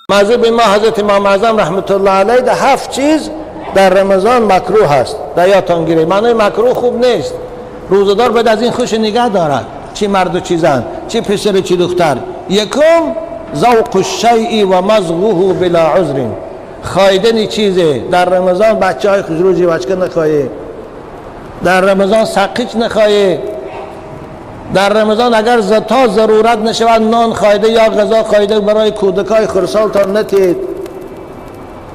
مذهب ما حضرت امام اعظم رحمت الله علیه ده 7 چیز در رمضان مکروه هست. در یادتان گیرید معنای مکروه خوب نیست. روزه‌دار باید از این خوش نگه دارد، چی مرد و چی زن، چی پسر چی دختر. یکم ذوق الشیء و مضغه بلا عذر، خایدن چیزه. در رمضان بچه های خوشرو جیوچکه نخواهی، در رمضان سقیچ نخواهی، در رمضان اگر تا ضرورت نشود نان خایده یا غذا خایده برای کودکای خرسالتان نتید.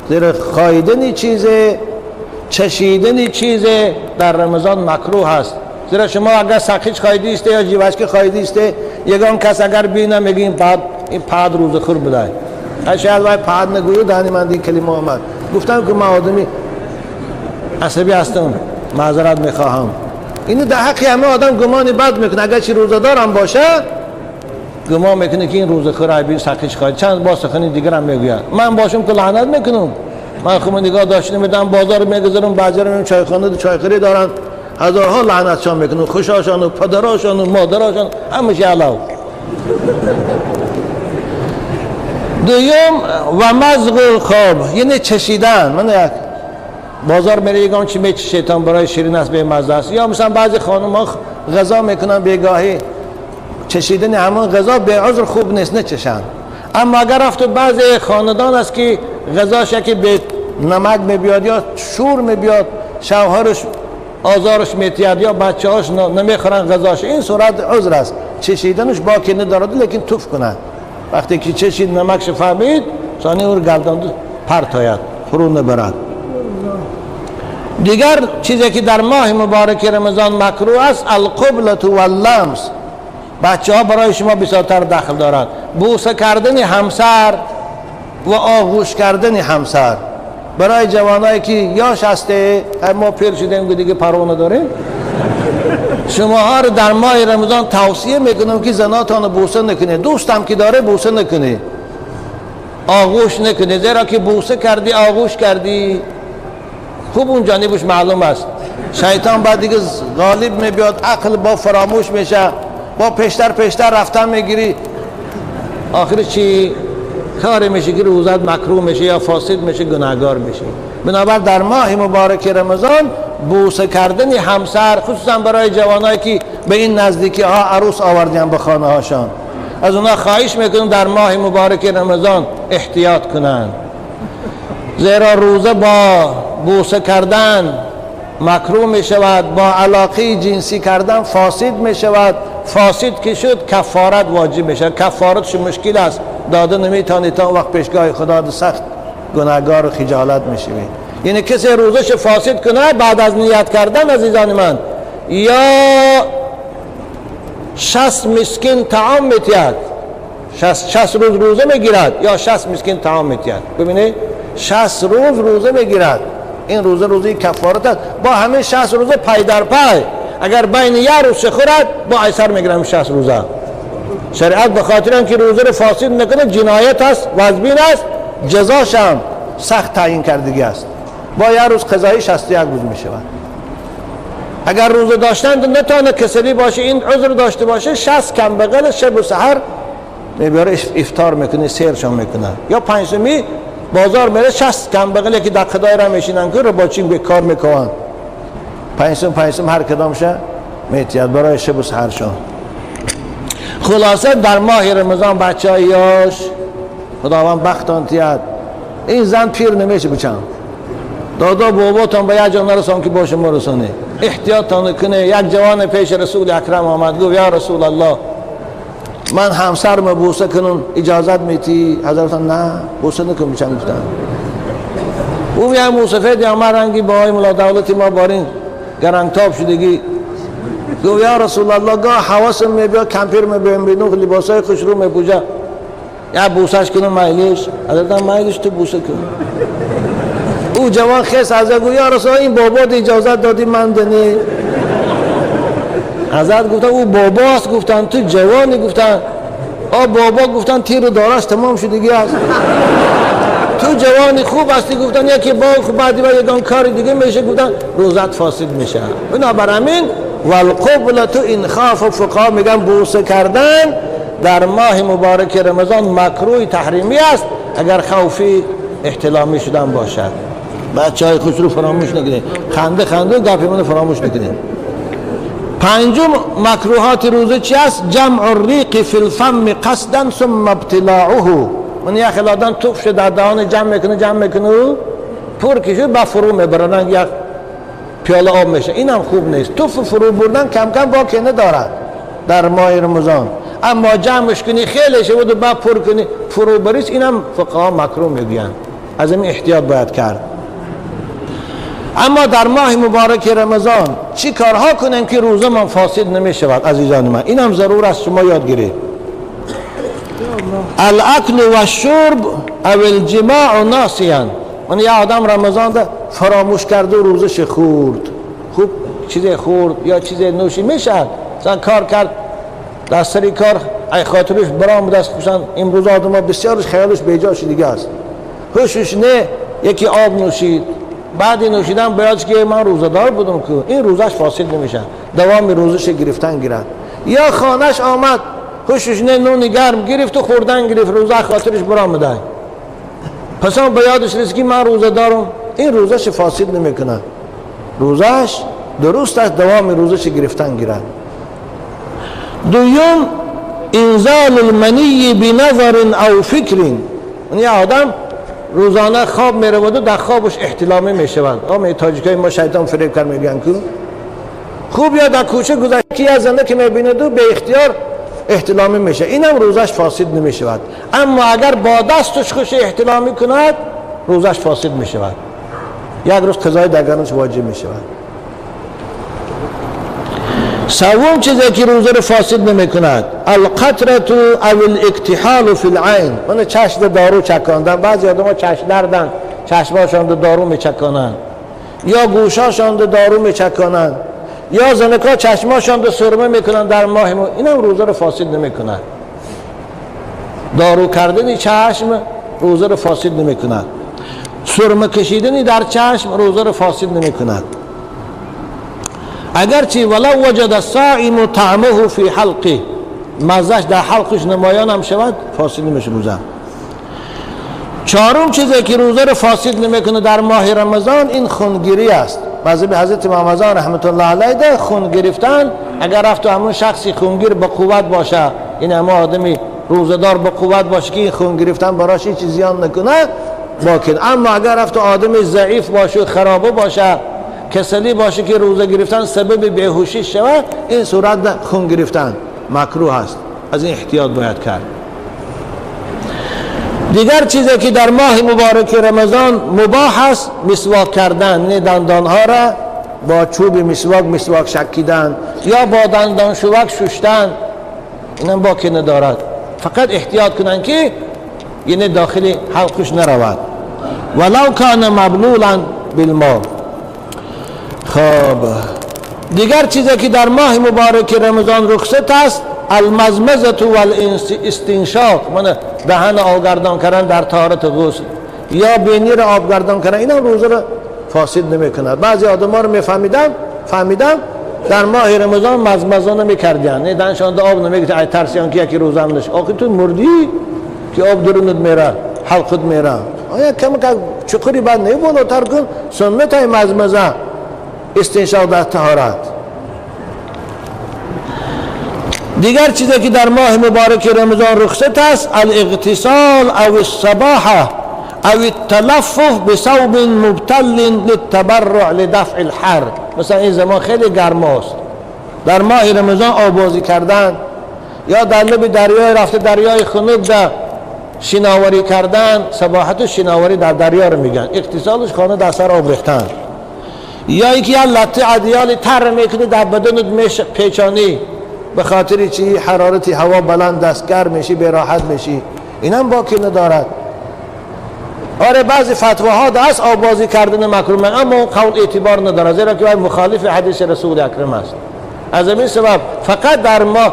زیرا خایدن چیزه، چشیدن چیزه در رمضان مکروه هست. زیرا شما اگر سقیچ خایده است یا جیوچکه خایده است، یگان کس اگر بینه میگه این پاد، این پاد روزه خور بوده. شاید وای پاد نگویو دهنی من این کلمه آمد. گفتم که من آدمی عصبی هستم، معذرت میخواهم. اینو در حق همه آدم گمان بد میکنه، اگر چی روزه‌دار هم باشه گمان میکنه که این روزه خور عیبی سقیچ خواهد. چند با سخنی دیگر هم میگوید. من باشم که لعنت میکنم. من خود نگاه داشته میدم، بازار میگذرم، بعضی رو میبینم چایخانه چایخوری دارن، هزارها لعنتشان میکنم، خوشاشان و پدراشان و مادراشان، همش علاو. دوم و مزغ الخواب، یعنی چشیدن. من یک بازار میره یگان چی میچشه شیطان برای شیرین است به مزه است. یا مثلا بعضی خانم ها غذا میکنن بیگاهی، چشیدن همون غذا به عذر خوب نیست، نچشن. اما اگر رفت بعضی خاندان است که غذاش که به نمک میبیاد یا شور میبیاد، شوهرش آزارش میتید یا بچه هاش نمیخورن غذاش، این صورت عذر است، چشیدنش باکی ندارد، لیکن توف کنه. وقتی که چشید نمکش فهمید، ثانی او گردان پرت آید، فرو نبرد. دیگر چیزی که در ماه مبارک رمضان مکروه است، القبلة واللمس. بچه ها برای شما بسیارتر دخل دارند. بوسه کردن همسر و آغوش کردن همسر برای جوانایی که یاش هسته، ما پیر شدیم که دیگه پروا نداریم. شماها رو در ماه رمضان توصیه میکنم که زناتان رو بوسه نکنه، دوستم که داره بوسه نکنه، آغوش نکنه. زیرا که بوسه کردی آغوش کردی، خوب اون جانبش معلوم است. شیطان بعد دیگه غالب میبیاد، عقل با فراموش میشه، با پیشتر پیشتر رفتن میگیری، آخر چی کاری میشه که روزت مکروه میشه یا فاسد میشه، گناهگار میشه. بنابر در ماه مبارک رمضان بوسه کردن همسر، خصوصا برای جوانایی که به این نزدیکی ها عروس آوردن به خانه هاشان، از اونا خواهش میکنم در ماه مبارک رمضان احتیاط کنند. زیرا روزه با بوسه کردن مکروه می شود، با علاقه جنسی کردن فاسد می شود. فاسد که شد کفارت واجب می شود. کفارتش مشکل است، داده نمیتونی تا وقت پیشگاه خدا سخت گناهگار و خجالت می شوی. یعنی کسی روزش فاسد کنه بعد از نیت کردن، عزیزان من، یا 60 مسکین طعام میتید، 60 روز روزه میگیرد یا 60 مسکین طعام میتید. ببینید 60 روز روزه میگیرد، این روزه روزه کفارت است. با همه 60 روزه پای در پای، اگر بین یک روز خورد با ایسر میگیرم 60 روزه. شریعت به خاطر اینکه روزه رو فاسد نکنه جنایت است، وزبین است، جزاش هم سخت تعیین کردگی است. با یک روز قضایی 61 روز میشود. اگر روزه داشتن نتانه کسلی باشه، این عذر داشته باشه، 60 کم بغل شب و سحر میبره افطار میکنه، سیرشان میکنه. یا پنجمی بازار میره 60 کم بغل که در خدای را میشینن که رو با چی به کار میکنن، پنجم هر کدامشه میتید برای شب و سحرشان. خلاصه در ماه رمضان بچه های یاش خداوند بختان تید. این زن پیر نمیشه بچم، دادا باباتان به یک جا نرسان که باشه ما رسانه. احتیاطتان کنه. یک جوان پیش رسول اکرم آمد، گفت یا رسول الله من همسرم بوسه کنم اجازت میتی؟ حضرت نه بوسه نکن بچم. گفتن او میگه موسفید یا من رنگی با های ملا دولتی ما بارین گرنگتاب شدگی. گفت یا رسول الله گاه حواسم میبیا کمپیر میبیم بینو لباسای خوش رو میپوشه، یا بوسهش کنم مایلش؟ حضرت مایلش تو بوسه کن. او جوان خیس از گفت یا رسول الله این بابا اجازت دادی من دنی؟ حضرت گفتن او باباست. گفتن تو جوانی؟ گفتن آ بابا. گفتن تیر دارش تمام شدگی است، تو جوانی خوب هستی. گفتن یکی با خوب بعدی و یکان کار دیگه میشه. گفتن روزت فاسد میشه. بنابراین والقبلة این خاف. فقها میگن بوسه کردن در ماه مبارک رمضان مکروه تحریمی است اگر خوفی احتلامی شدن باشد. بچه های خوش رو فراموش نکنید، خنده خنده گپی منو فراموش نکنید. پنجم مکروهات روزه چی است؟ جمع الریق فی الفم قصدا ثم ابتلاعه. من یک آدم توف شد در دهان جمع میکنه جمع میکنه و پر کشه با فرو میبرن یک پیاله آب میشه، اینم خوب نیست. توف فرو بردن کم کم باکی ندارد در ماه رمضان، اما جمعش کنی خیلی شود و بعد پر کنی فرو بریس، اینم فقها مکروه میگن. از این احتیاط باید کرد. اما در ماه مبارک رمضان چی کارها کنیم که روزه من فاسد نمی شود؟ عزیزان من اینم ضرور است شما یاد گیرید. الاکل و الشرب او الجماع ناسیا. من یه آدم رمضان ده فراموش کرده و روزش خورد، خوب چیز خورد یا چیز نوشی میشه، مثلا کار کرد در سری کار ای خاطرش برام دست خوشن. امروز آدم ها بسیارش خیالش بیجاش دیگه است، هوشش نه، یکی آب نوشید، بعد نوشیدن باید که من روزه‌دار بودم که این روزش فاسد نمیشه، دوام روزش گرفتن گیرد. یا خانش آمد هوشش نه، نون گرم گرفت و خوردن گرفت، روزه خاطرش برآمده، پس هم به یادش رسید که من روزه دارم، این روزش فاسد نمیکنه، روزش درست است، دوام روزش گرفتن گیرد. دوم انزال المنی بنظر او فکر. یعنی آدم روزانه خواب میرود و در خوابش احتلامی میشود. آمه تاجیکای ما شیطان فریب کرد میگن که خوب یا در کوچه گذشته از زنده که میبیند و به اختیار احتلامی میشه، اینم روزش فاسد نمیشود. اما اگر با دستش خوش احتلامی کند روزش فاسد میشود، یک روز قضای دگرانش واجب میشود. سوم چیزی که روزه رو فاسد نمیکند القطره او الاکتحال فی العین. من چشم دارو چکاندن، بعضی آدم‌ها چشم دردن، چشماشان دارو میچکانند، یا گوشاشان دارو میچکانند، یا زنکا چشماشان رو سرمه میکنن در ماه مو، اینم روزه رو فاسد نمیکند. دارو کردن چشم روزه رو فاسد نمیکند، سرمه کشیدن در چشم روزه رو فاسد نمیکند. اگرچه ولو وجد الصائم طعمه فی حلقه، مزهش در حلقش نمایان هم شود فاسد نمیشه روزه. چهارم چیزی که روزه رو فاسد نمیکنه در ماه رمضان این خونگیری است. مذهب حضرت امام رحمت الله علیه ده خون گرفتن اگر رفت و همون شخصی خونگیر با قوت باشه، این همه آدمی روزه‌دار با قوت باشه که این خون گرفتن براش هیچ زیان نکنه باکن. اما اگر رفت و آدمی ضعیف باشه، خرابه باشه، کسلی باشه که روزه گرفتن سبب بیهوشی شود، این صورت خون گرفتن مکروه است، از این احتیاط باید کرد. دیگر چیزی که در ماه مبارک رمضان مباح است مسواک کردن، یعنی دندانها را با چوب مسواک مسواک شکیدن یا با دندان شوک ششتن، اینم باکی ندارد. فقط احتیاط کنن که یعنی داخل حلقش نرود. ولو کان مبلولا بالماء. خب دیگر چیزی که در ماه مبارک رمضان رخصت است المزمزه والاستنشاق، من دهن آبگردان کردن در طهارت غسل یا بینی را آبگردان کردن، اینا روزه را فاسد نمیکند. بعضی آدم‌ها رو میفهمیدم فهمیدم در ماه رمضان مزمزه نمیکردن، نه دهنشان آب نمیگرفت، ای ترسیان که یکی روزه هم نشه. آخه تو مردی که آب درونت میره، حلقت میره، آیا کم کم چقری بعد نه بالاتر کن. سنت های مزمزه استنشاق در طهارت. دیگر چیزی که در ماه مبارک رمضان رخصت است الاغتسال او السباحه او التلفف بثوب مبتل للتبرع لدفع الحر. مثلا این زمان خیلی گرم است، در ماه رمضان آبازی کردن یا در لب دریای رفته دریای خنک در شناوری کردن، سباحت و شناوری در دریا رو میگن، اغتسالش خانه در سر آب ریختن، یا اینکه یه لطه عدیال تر میکنی در بدنت پیچانی به خاطر چی حرارت هوا بلند است، گرم میشی، به راحت میشی، اینم باکی ندارد. آره بعضی فتواها هست آبازی کردن مکروه، اما قول اعتبار ندارد، زیرا که مخالف حدیث رسول اکرم است. از این سبب فقط در ما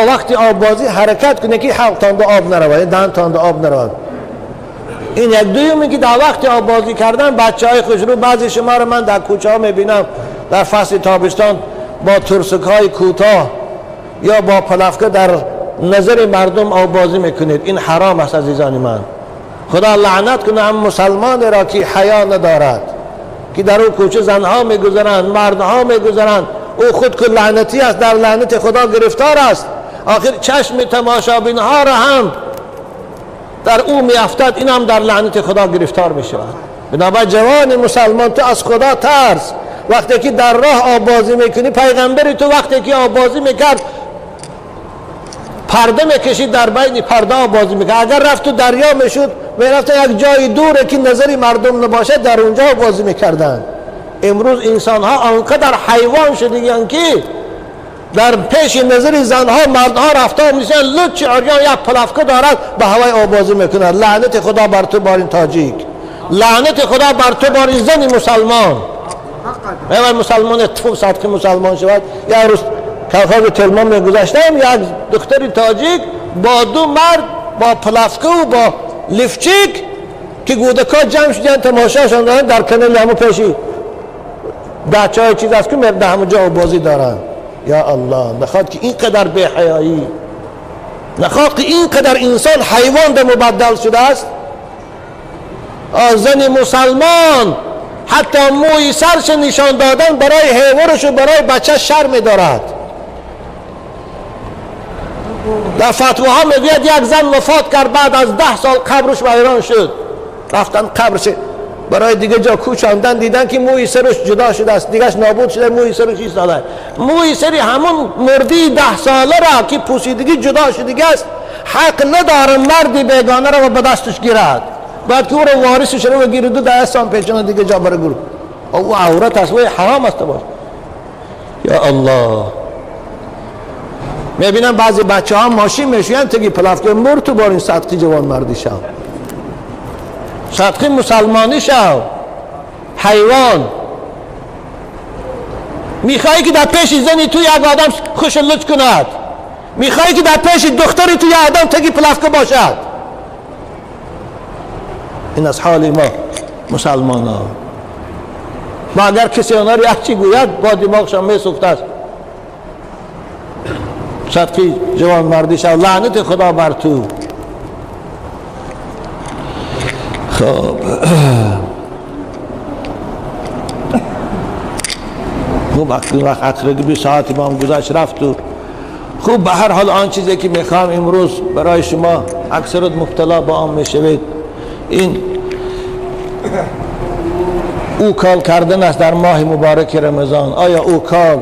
وقتی آبازی حرکت کنه که حلق تانده آب نرود، دهن تانده آب نرود. این یک. دوم که در وقت آبازی کردن بچه های خوشرو، بعضی شما رو من در کوچه ها میبینم در فصل تابستان با ترسک های کوتاه یا با پلفکه در نظر مردم آبازی میکنید. این حرام است عزیزان من. خدا لعنت کنه هم مسلمان را که حیا ندارد، که در او کوچه زنها میگذرند، مردها میگذرند، او خود که لعنتی است، در لعنت خدا گرفتار است. آخر چشم تماشابین ها را هم در او میافتد، این هم در لعنت خدا گرفتار میشود. بنابراین جوان مسلمان تو از خدا ترس. وقتی که در راه آبازی میکنی، پیغمبری تو وقتی که آبازی میکرد پرده میکشید، در بین پرده آبازی میکرد. اگر رفت تو دریا میشد، میرفت یک جای دوره که نظری مردم نباشد، در اونجا آبازی میکردن. امروز انسان ها آنقدر حیوان شدگیان که در پیش نظر زنها مردها رفتار میشن، لچ عریان یک پلافکه دارد به هوای آبازی میکند. لعنت خدا بر تو بارین تاجیک، لعنت خدا بر تو بارین زن مسلمان. ای مسلمان اتفاق صدقه مسلمان شود. یک روز کلخاز تلمان میگذشتم، یک دختر تاجیک با دو مرد با پلافکه و با لیفچیک که گودکا جمع شدن تماشاشان دارن در کنار همون پیشی بچه های چیز است که در همون جا بازی دارن. یا الله، نخواد که اینقدر بی حیایی، نخواد که اینقدر انسان حیوان به مبدل شده است. زن مسلمان حتی موی سرش نشان دادن برای حیوانش و برای بچه شرم دارد. در فتواها میگوید یک زن وفات کرد، بعد از 10 سال قبرش ویران شد. رفتن قبرش برای دیگه جا کوچاندن، دیدن که موی سرش جدا شده است، دیگهش نابود شده، موی سرش ایستاده. موی سری همون مردی 10 ساله را که پوسیدگی جدا شده است، حق نداره مردی بیگانه را به دستش گیرد. بعد که او را وارثش رو گیرد و دستان پیچانه دیگه جا برای گروه. او عورت است، و حرام است باش. یا الله، میبینم بعضی بچه ها ماشین میشوین تگی پلافکه مر تو بارین صدقی جوان مردی شو، صدقی مسلمانی شو. حیوان میخوایی که در پیش زنی تو یک آدم خوش لطف کند، میخوایی که در پیش دختری تو یک آدم تگی پلافکه باشد. این از حال ما مسلمان ها. ما اگر کسی آنها را یک چی گوید با دماغشان میسوخت است. صدقی جوان مردی شو، لعنت خدا بر تو. خب خوب وقت عقربی ساعت با هم گذشت رفت و خوب به هر حال آن چیزی که میخوام امروز برای شما اکثرت مبتلا با آن میشوید، این اوکال کردن است در ماه مبارک رمضان. آیا اوکال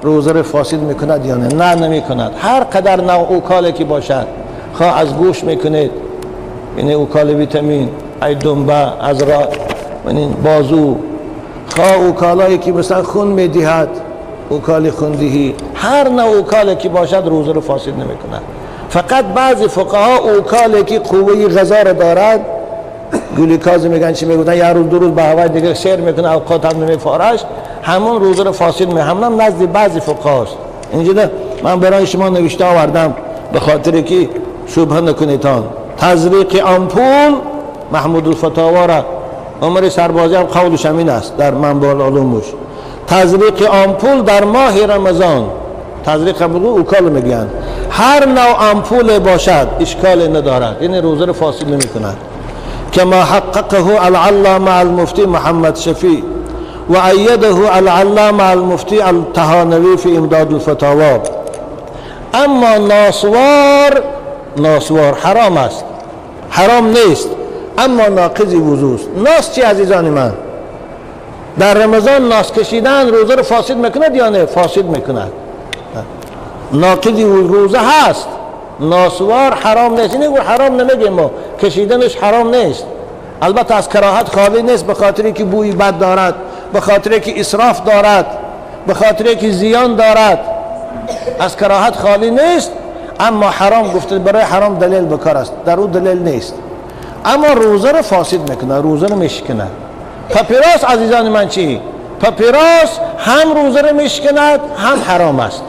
روزه را فاسد میکند یا نه؟ نه، نمیکند. هر قدر نوع اوکالی که باشد، خواه از گوش میکنید، یعنی اوکال ویتامین، ای دنبه، از را بازو، خواه اوکالایی که مثلا خون میدهد، اوکال خوندهی، هر نوع اوکالی که باشد روزه را فاسد نمیکند. فقط بعضی فقها اوکالی که قوه غذا را دارد، گلوکاز میگن چی میگن، یه روز دو روز به هوای دیگه سیر میکنه، اوقات هم نمیفارش، همون روزه رو فاسد می، همون نزد بعضی فقهاست. اینجا من برای شما نوشته آوردم به خاطر که شبهه نکنیدتان. تزریق آمپول، محمود الفتاوا را عمر سربازی هم قولش همین است در منبع العلومش. تزریق آمپول در ماه رمضان، تزریق آمپول اوکال میگن، هر نوع آمپول باشد اشکال ندارد، یعنی روزه رو فاسد نمیکند. كما حققه العلامة المفتي محمد شفيع وأيده العلامة المفتي الطهانوي في إمداد الفتاوى. اما ناسوار، ناسوار حرام است، حرام نیست، اما ناقض وضو است. ناس چی عزیزان من؟ در رمضان ناس کشیدن روزه رو فاسد میکند یا نه؟ فاسد میکند، ناقض روزه هست. ناسوار حرام نیست، اینه حرام نمیگیم ما، کشیدنش حرام نیست، البته از کراهت خالی نیست، به خاطری که بوی بد دارد، به خاطری که اسراف دارد، به خاطری که زیان دارد، از کراهت خالی نیست، اما حرام گفته برای حرام دلیل بکار است، در او دلیل نیست. اما روزه رو فاسد میکنه، روزه رو میشکند. پاپیروس عزیزان من چی؟ پاپیروس هم روزه رو میشکند هم حرام است.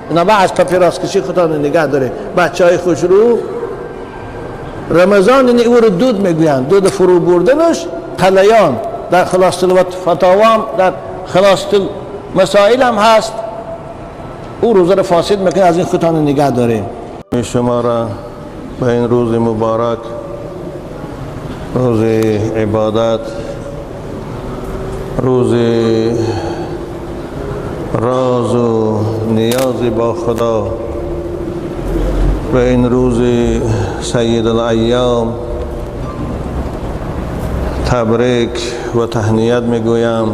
بنابراین از پاپیروس کشی خودتان نگه داره. بچه های خوشرو رمضان یعنی او رو دود میگویند، دود فرو بردنش قلیان. در خلاصة الفتاوا هم، در خلاصة المسائل هم هست. او روزه رو فاسد میکنه. از این خودتان نگه داریم. شما را به این روز مبارک، روز عبادت، روز راز و نیاز با خدا، به این روز سید الایام تبریک و تهنیت میگویم.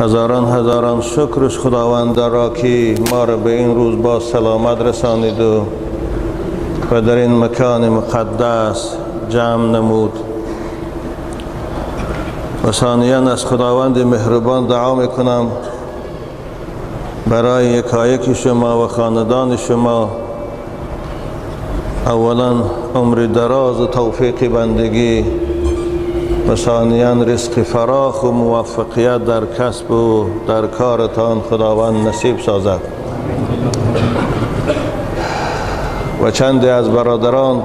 هزاران هزاران شکرش خداوند را که ما را به این روز با سلامت رسانید و در این مکان مقدس جمع نمود. و ثانیا از خداوند مهربان دعا میکنم برای یکایک شما و خاندان شما اولا عمر دراز و توفیق بندگی و ثانیا رزق فراخ و موفقیت در کسب و در کارتان خداوند نصیب سازد. و چندی از برادران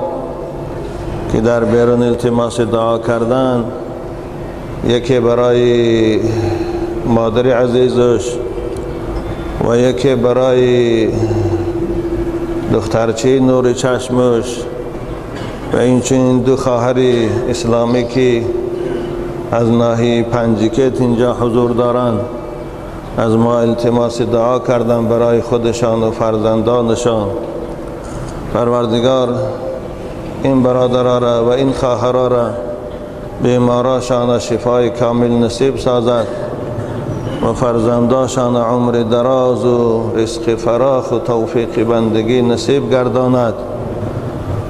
که در بیرون التماس دعا کردن، یکی برای مادر عزیزش و یکی برای دخترچه نور چشمش و این چنین دو خواهر اسلامی که از ناحیه پنجیکت اینجا حضور دارند، از ما التماس دعا کردن برای خودشان و فرزندانشان. پروردگار این برادرها را و این خواهرها را بیماراشان شفای کامل نصیب سازد و فرزنداشان عمر دراز و رزق فراخ و توفیق بندگی نصیب گرداند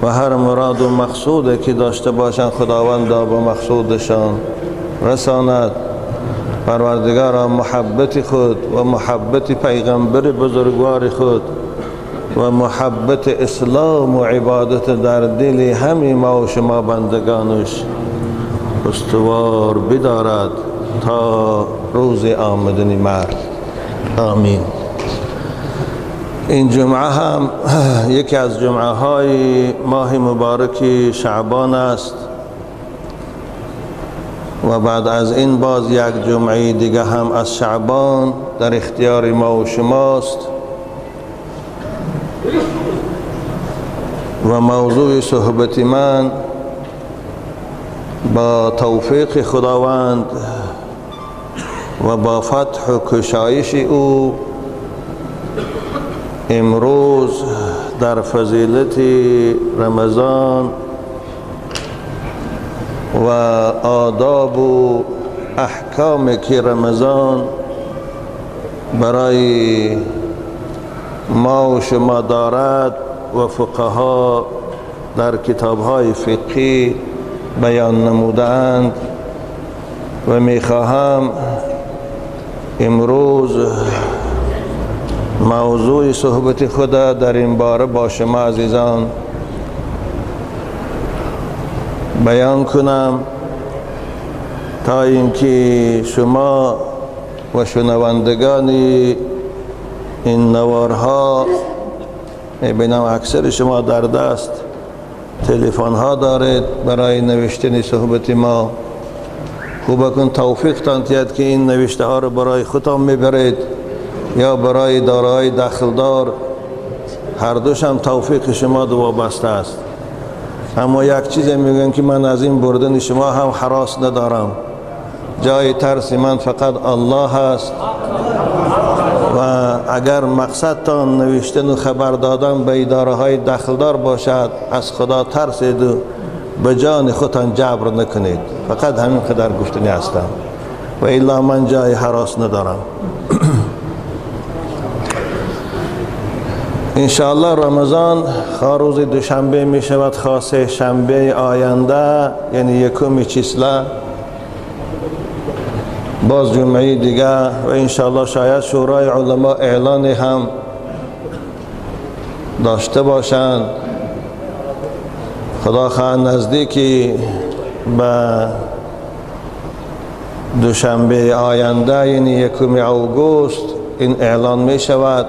و هر مراد و مقصود که داشته باشند خداوند به مقصودشان رساند. پروردگارا محبت خود و محبت پیغمبر بزرگوار خود و محبت اسلام و عبادت در دل همه ما و شما بندگانش استوار بدارد تا روز آمدن مرگ. آمین. این جمعه هم یکی از جمعه های ماه مبارک شعبان است و بعد از این باز یک جمعه دیگه هم از شعبان در اختیار ما و شماست و موضوع صحبت من با توفیق خداوند و با فتح و کشایش او امروز در فضیلت رمضان و آداب و احکام که رمضان برای ما و شما دارد و فقها در کتاب‌های فقهی بیان نمودند و میخواهم امروز موضوع صحبت خود در این باره با شما عزیزان بیان کنم تا اینکه شما و شنوندگان این نوارها، میبینم اکثر شما در دست تلفن ها دارید برای نوشتن صحبت ما، خوب کن توفیق تان تید که این نوشته ها رو برای خودتان میبرید یا برای دارای دخلدار، هر دوش هم توفیق شما دو وابسته است. اما یک چیز میگن که من از این بردن شما هم حراس ندارم، جای ترس من فقط الله است و اگر مقصدتان نوشتن و خبر دادن به اداره های دخلدار باشد، از خدا ترسید و به جان خودتان جبر نکنید. فقط همین قدر گفتنی هستم و الا من جای حراس ندارم. انشاءالله رمضان خواه روز دوشنبه می شود، خواه سه شنبه آینده، یعنی یکم چیسله، باز جمعه دیگه، و انشاءالله شاید شورای علما اعلان هم داشته باشند. خدا خواه نزدیکی به دوشنبه آینده، یعنی یکم آگوست، این اعلان می شود.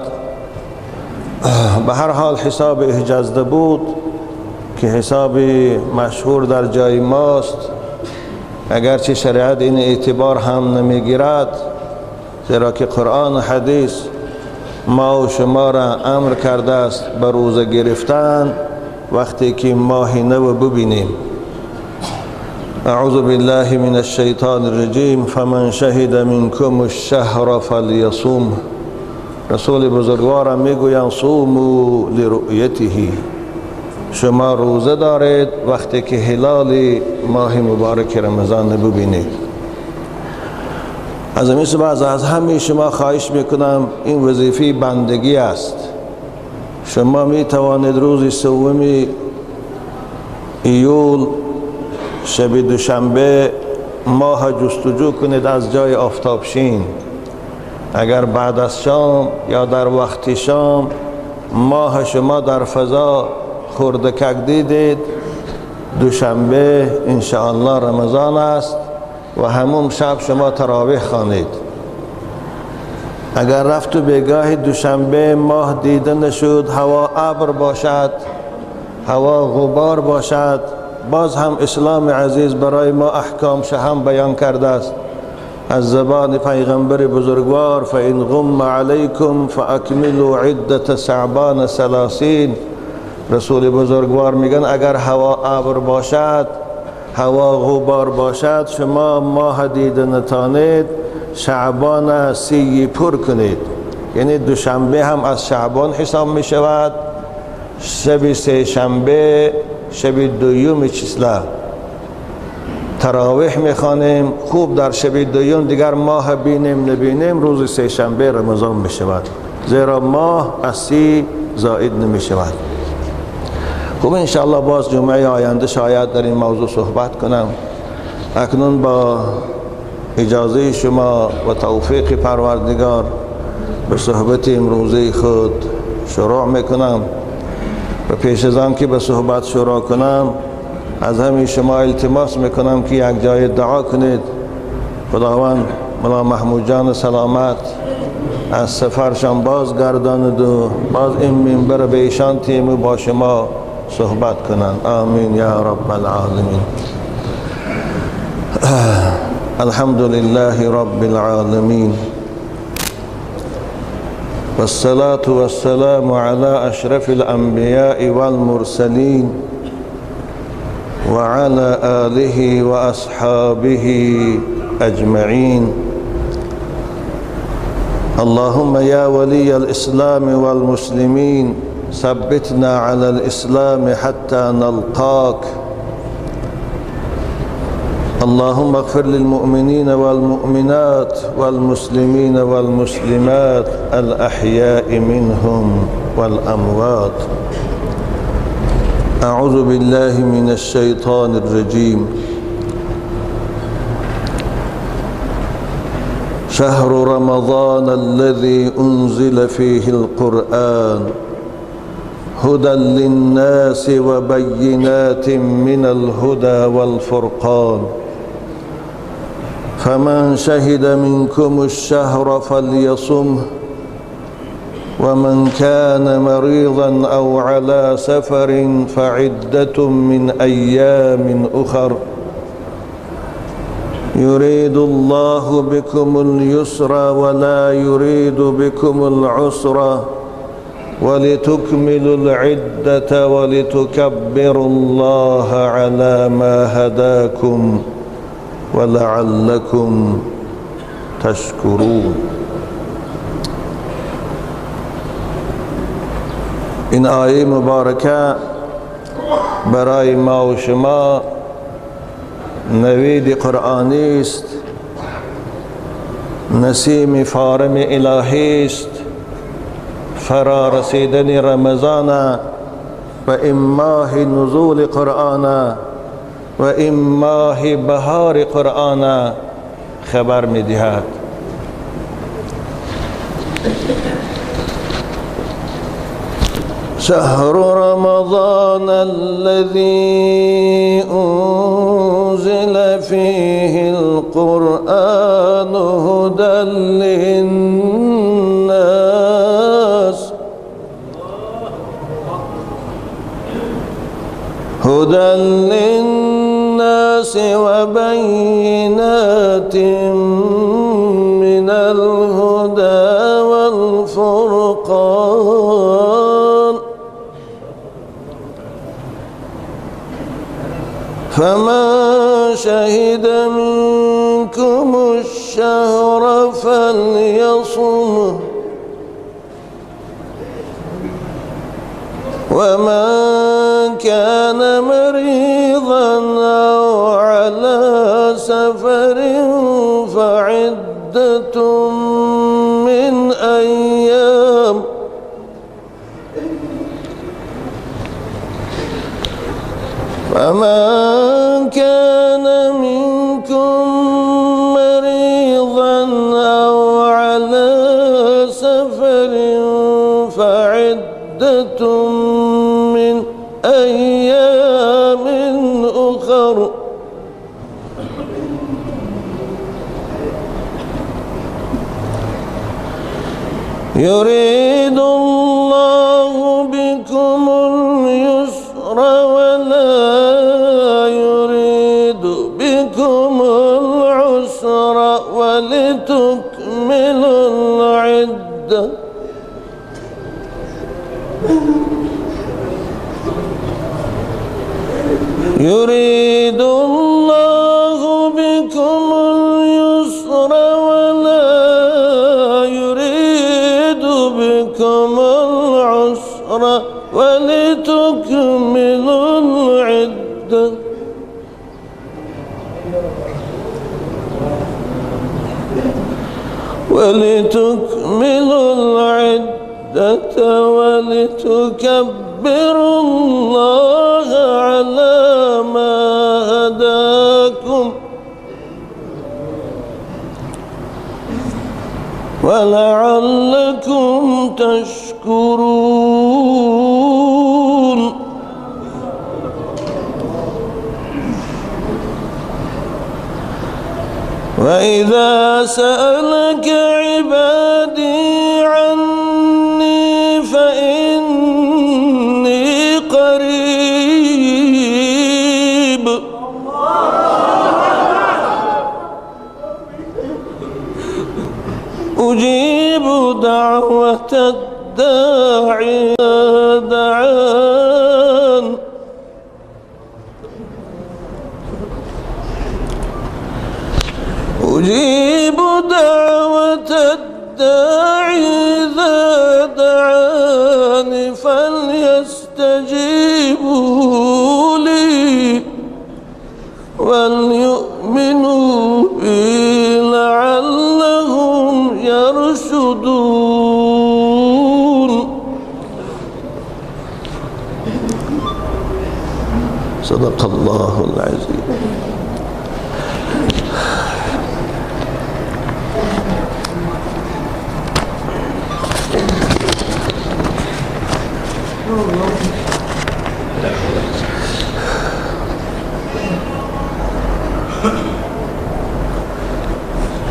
به هر حال حساب اجازه بود که حساب مشهور در جای ماست، اگرچه شریعت این اعتبار هم نمیگیرد، زیرا که قرآن و حدیث ما و شما را امر کرده است به روزه گرفتن وقتی که ماه نو ببینیم. اعوذ بالله من الشیطان الرجیم فمن شهد منکم الشهر فلیصوم. رسول بزرگوارم میگویند صوموا لرؤیته، شما روزه دارید وقتی که هلال ماه مبارک رمضان ببینید. از این سبب از همه شما خواهش میکنم، این وظیفه بندگی است. شما می توانید روز سوم ایول شب دوشنبه ماه جستجو کنید از جای آفتابشین. اگر بعد از شام یا در وقت شام ماه شما در فضا خردکک دیدید، دوشنبه انشاءالله رمضان است و همون شب شما تراویح خوانید. اگر رفت و بیگاه دوشنبه ماه دیده نشد، هوا ابر باشد، هوا غبار باشد، باز هم اسلام عزیز برای ما احکام هم بیان کرده است از زبان پیغمبر بزرگوار: فإن غم علیکم فأکملوا عدة شعبان 30. رسول بزرگوار میگن اگر هوا ابر باشد، هوا غبار باشد، شما ماه دیده نتانید، شعبان 30 پر کنید. یعنی دوشنبه هم از شعبان حساب می شود، شب سه شنبه، شب دوم چسله تراویح میخوانیم. خوب در شب دوم دیگر ماه بینیم نبینیم، روز سه شنبه رمضان می شود، زیرا ماه از 30 زائد نمی شود. خوب انشاءالله باز جمعه آینده شاید در این موضوع صحبت کنم. اکنون با اجازه شما و توفیق پروردگار به صحبت امروزه خود شروع میکنم. و پیش از آن که به صحبت شروع کنم، از همه شما التماس میکنم که یک جای دعا کنید. خداوند مولا محمود جان سلامت از سفرشان باز گرداند و باز این منبر به ایشان تیم با شما صحبت کنند. آمین یا رب العالمین. الحمد لله رب العالمین والصلاة والسلام على أشرف الأنبياء والمرسلين وعلى آله وأصحابه أجمعين. اللهم يا ولي الإسلام والمسلمين ثبتنا على الإسلام حتى نلقاك. اللهم اغفر للمؤمنين والمؤمنات والمسلمين والمسلمات الأحياء منهم والأموات. أعوذ بالله من الشيطان الرجيم. شهر رمضان الذي أنزل فيه القرآن هدى للناس وبينات من الهدى والفرقان فمن شهد منكم الشهر فليصمه ومن كان مريضا أو على سفر فعدة من أيام أخر يريد الله بكم اليسر ولا يريد بكم العسر ولتكملوا العدة ولتكبروا الله على ما هداكم ولعلكم تشكرون. این آیه مبارکه برای ما و شما نوید قرآنی است، نسیم فارم الهی است، فرا رسیدن رمضان و این ماه نزول قرآن و این ماه بهار قرآن خبر می‌دهد. شهر رمضان الذي أنزل فيه القرآن هدى للناس هدى للناس وبينات من الهدى والفرقان. فمن شهد منكم الشهر فليصمه ومن كان مريضا أو على سفر فعدة من أيام فمن كان منكم مريضا أو على سفر فعدة من أيام أخر يريد الله بكم اليسر ولا يريد بكم العسر ولتكملوا العدة يريد الله بكم اليسر ولا يريد بكم العسر ولتكملوا العدة ولتكملوا العدة ولتكبروا الله على ما هداكم ولعلكم تشكرون. وإذا سألك عبادي عني فإني قريب أجيب دعوة الداعي دعان أجيب دعوة الداعي إذا دعاني فليستجيبوا لي وليؤمنوا بي لعلهم يرشدون. صدق الله العظيم.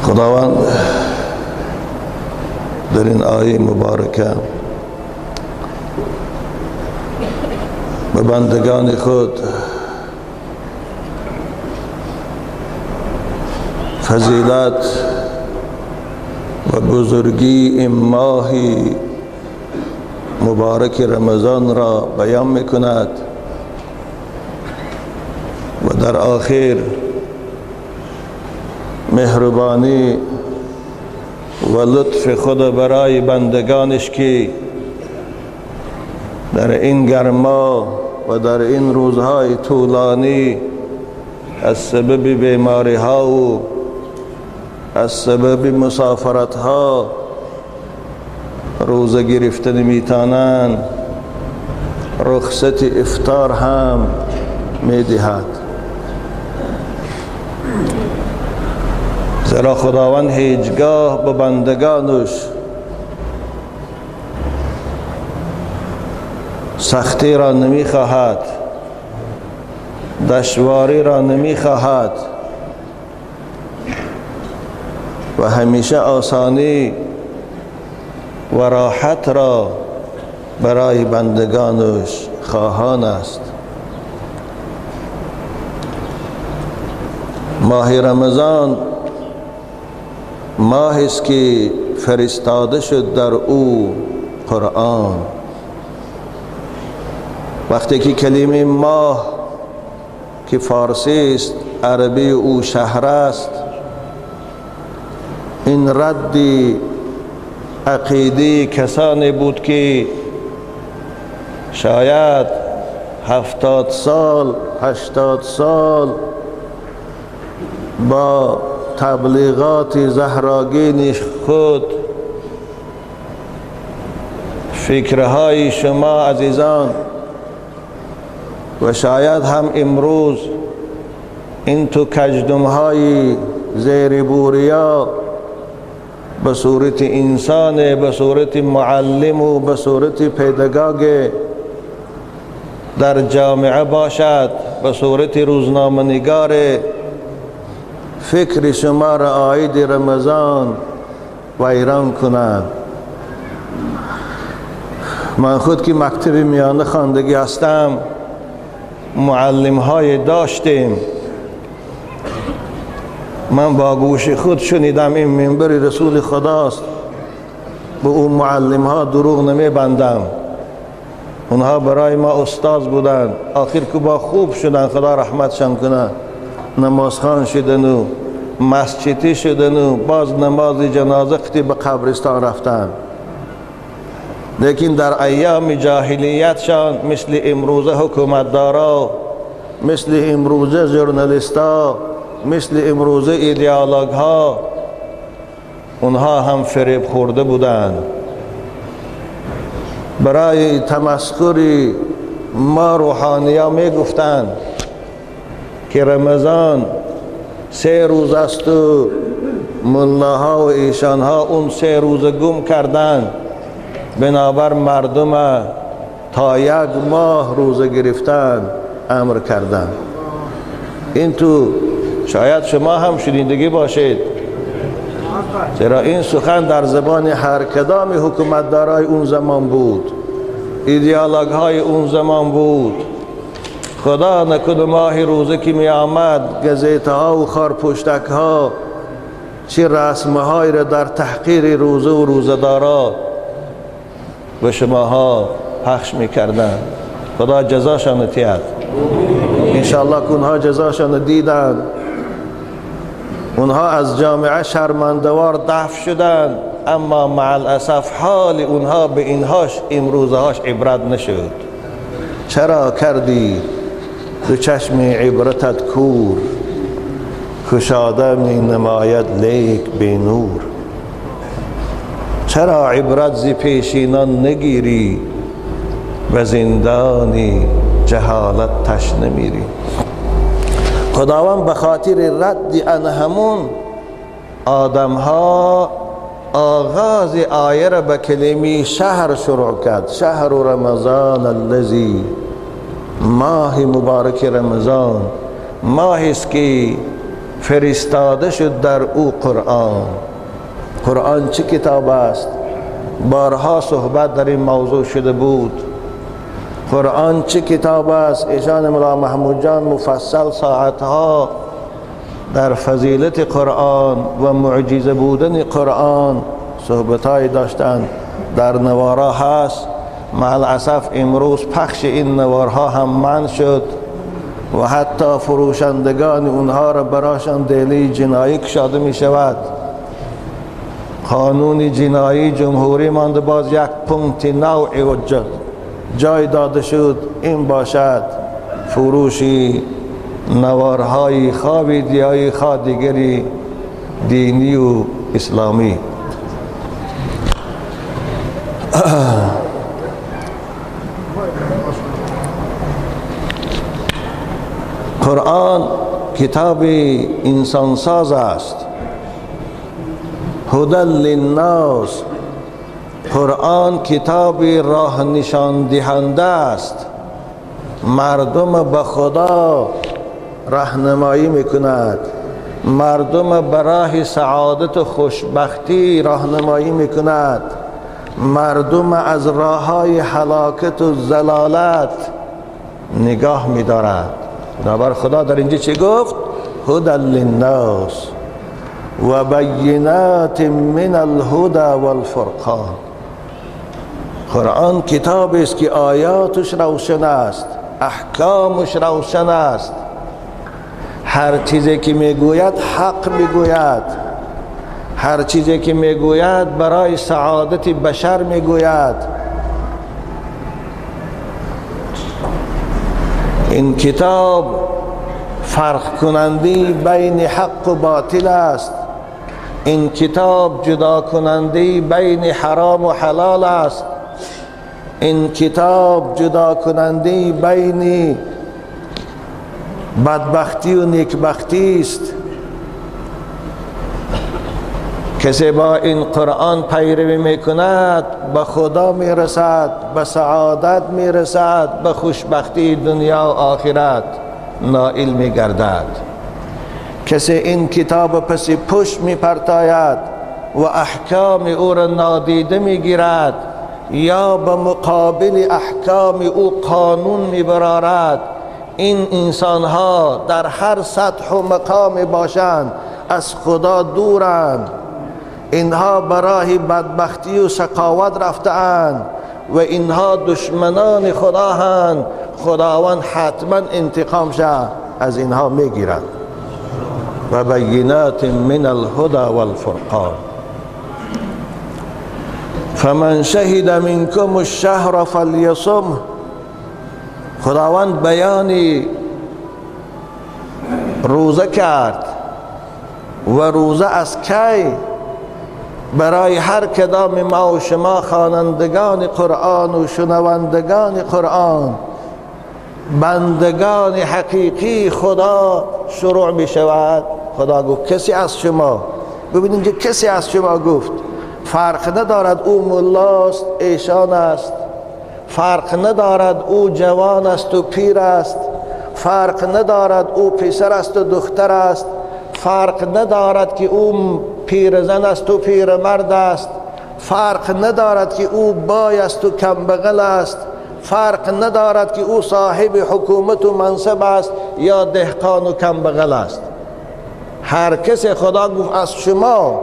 خداوند در این آیه مبارکه به بندگان خود فضیلت و بزرگی این ماه مبارک رمضان را بیان میکند و در آخر مهربانی و لطف خود برای بندگانش که در این گرما و در این روزهای طولانی از سبب بیماری ها و از سبب مسافرت ها روزه گرفتن میتانند، رخصت افطار هم میدهد. زیرا خداوند هیچگاه به بندگانش سختی را نمیخواهد، دشواری را نمیخواهد و همیشه آسانی و راحت را برای بندگانش خواهان است. ماه رمضان ماه است که فرستاده شد در او قرآن. وقتی که کلمه ماه که فارسی است، عربی او شهر است، این رد عقیده کسانی بود که شاید 70 سال 80 سال با تبلیغات زهراگین خود فکرهای شما عزیزان و شاید هم امروز این تو کجدمهای زیر بوریا به صورت انسان، به صورت معلم و به صورت پیدگاگ در جامعه باشد، به صورت روزنامه نگار فکر شما را عاید رمضان ویران کنند. من خود که مکتب میانه خواندگی هستم، معلم های داشتیم، من با گوش خود شنیدم این منبر رسول خداست، به اون معلم ها دروغ نمی بندم، اونها برای ما استاد بودند. آخر که با خوب شدن، خدا رحمتشان کنه، نمازخوان شدن و مسجدی شدن و باز نماز جنازه قطعی به قبرستان رفتن. لیکن در ایام جاهلیتشان مثل امروزه حکومتدارا، مثل امروزه ژورنالیستا، مثل امروزه ایدئولوگ ها، اونها هم فریب خورده بودند. برای تمسخر ما روحانیا می گفتند که رمضان 3 روز است و ملاها و ایشانها اون 3 روز گم کردند، بنابر مردم تا 1 ماه روزه گرفتن امر کردند. این تو شاید شما هم شنیدگی باشید، چرا این سخن در زبان هر کدام حکومتدارای اون زمان بود، ایدئولوگ های اون زمان بود. خدا نکند ماه روزه که می آمد، گزیته ها و خارپشتک ها چه رسمه های را در تحقیر روزه و روزه‌دارا به شماها پخش میکردند. خدا جزاشان تید، انشاءالله که اونها جزاشان دیدند. اونها از جامعه شرمندوار دفع شدند، اما مع الاسف حال اونها به اینهاش امروزهاش عبرت نشد. چرا کردی دو چشم عبرتت کور، کشاده می نماید لیک به نور. چرا عبرت زی پیشینان نگیری و زندانی جهالت تشنه میری. خداوند به خاطر رد ان همون آدم ها آغاز آیه را به کلمه شهر شروع کرد. شهر رمضان الذی، ماه مبارک رمضان، ماهی است که فرستاده شد در او قرآن. قرآن چه کتاب است؟ بارها صحبت در این موضوع شده بود. قرآن چه کتاب است؟ ایشان ملا محمود جان مفصل ساعتها در فضیلت قرآن و معجزه بودن قرآن صحبتهای داشتند، در نوارها هست. مع الاسف امروز پخش این نوارها هم منع شد و حتی فروشندگان اونها را براشان دلی جنایی کشاده می شود. قانون جنایی جمهوری مانده باز یک پونکت نوع و جای داده شد، این باشد فروشی نوارهای خواه ویدیویی خواه دیگری دینی و اسلامی. قرآن کتاب انسانساز است، هدى للناس. قرآن کتاب راه نشان دهنده است، مردم به خدا راهنمایی میکند، مردم به راه سعادت و خوشبختی راهنمایی میکند، مردم از راههای هلاکت و ضلالت نگاه میدارد. بنابر خدا در اینجا چه گفت؟ هدى للناس و بینات من الهدى والفرقان. قرآن کتاب است که آیاتش روشن است، احکامش روشن است. هر چیزی که میگوید حق میگوید، هر چیزی که میگوید برای سعادت بشر میگوید. این کتاب فرق کننده بین حق و باطل است. این کتاب جدا کننده بین حرام و حلال است. این کتاب جدا کننده بین بدبختی و نیکبختی است. کسی با این قرآن پیروی میکند به خدا میرسد، به سعادت میرسد، به خوشبختی دنیا و آخرت نائل میگردد. کسی این کتاب پس پشت میپرتاید و احکام او را نادیده میگیرد یا به مقابل احکام او قانون میبرارد، این انسانها در هر سطح و مقام باشند از خدا دورند. اینها برای بدبختی و شقاوت رفته‌اند و اینها دشمنان خدا هستند. خداوند حتما انتقام شه از اینها میگیرد. و بینات من الهدى والفرقان فمن شهد منکم الشهر فلیصم. خداوند بیان روزه کرد و روزه از کی؟ برای هر کدام ما و شما خوانندگان قرآن و شنوندگان قرآن، بندگان حقیقی خدا شروع می شود. خدا گفت کسی از شما، ببینید که کسی از شما گفت، فرق ندارد او ملاست ایشان است، فرق ندارد او جوان است و پیر است، فرق ندارد او پسر است و دختر است، فرق ندارد که او پیرزن است و پیرمرد است، فرق ندارد که او بای است و کمبغل است، فرق ندارد که او صاحب حکومت و منصب است یا دهقان و کمبغل است. هر کس خدا گفت از شما،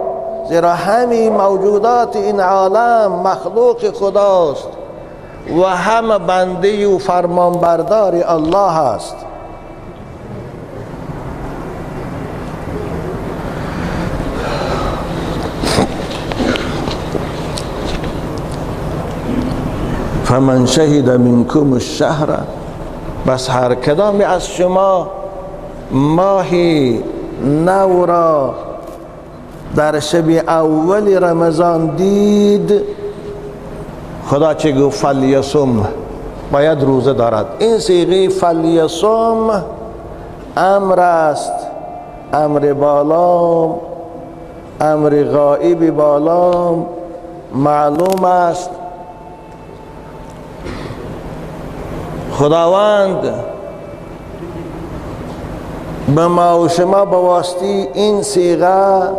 زیرا همین موجودات این عالم مخلوق خداست و همه بنده و فرمانبردار الله است. فمن شهد منکم الشهر، بس هر کدام از شما ماهی نو را در شب اول رمضان دید، خدا چه گفت؟ فلیصم، باید روزه دارد. این صیغه فلیصم امر است، امر بالا، امر غائب بالا معلوم است. خداوند به ما و شما به واسطه این صیغه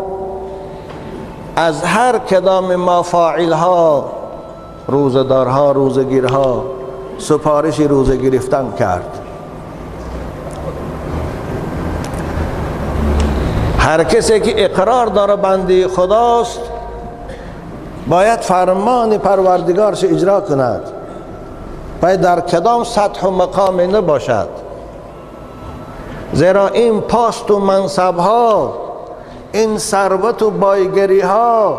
از هر کدام ما فاعل ها، روزه‌دارها، روزه‌گیرها سفارش روزه گرفتن کرد. هر کسی که اقرار داره بنده خداست باید فرمان پروردگارش اجرا کند، باید در کدام سطح و مقام نباشد، زیرا این پاست و منصب ها، این ثروت و بایگری ها،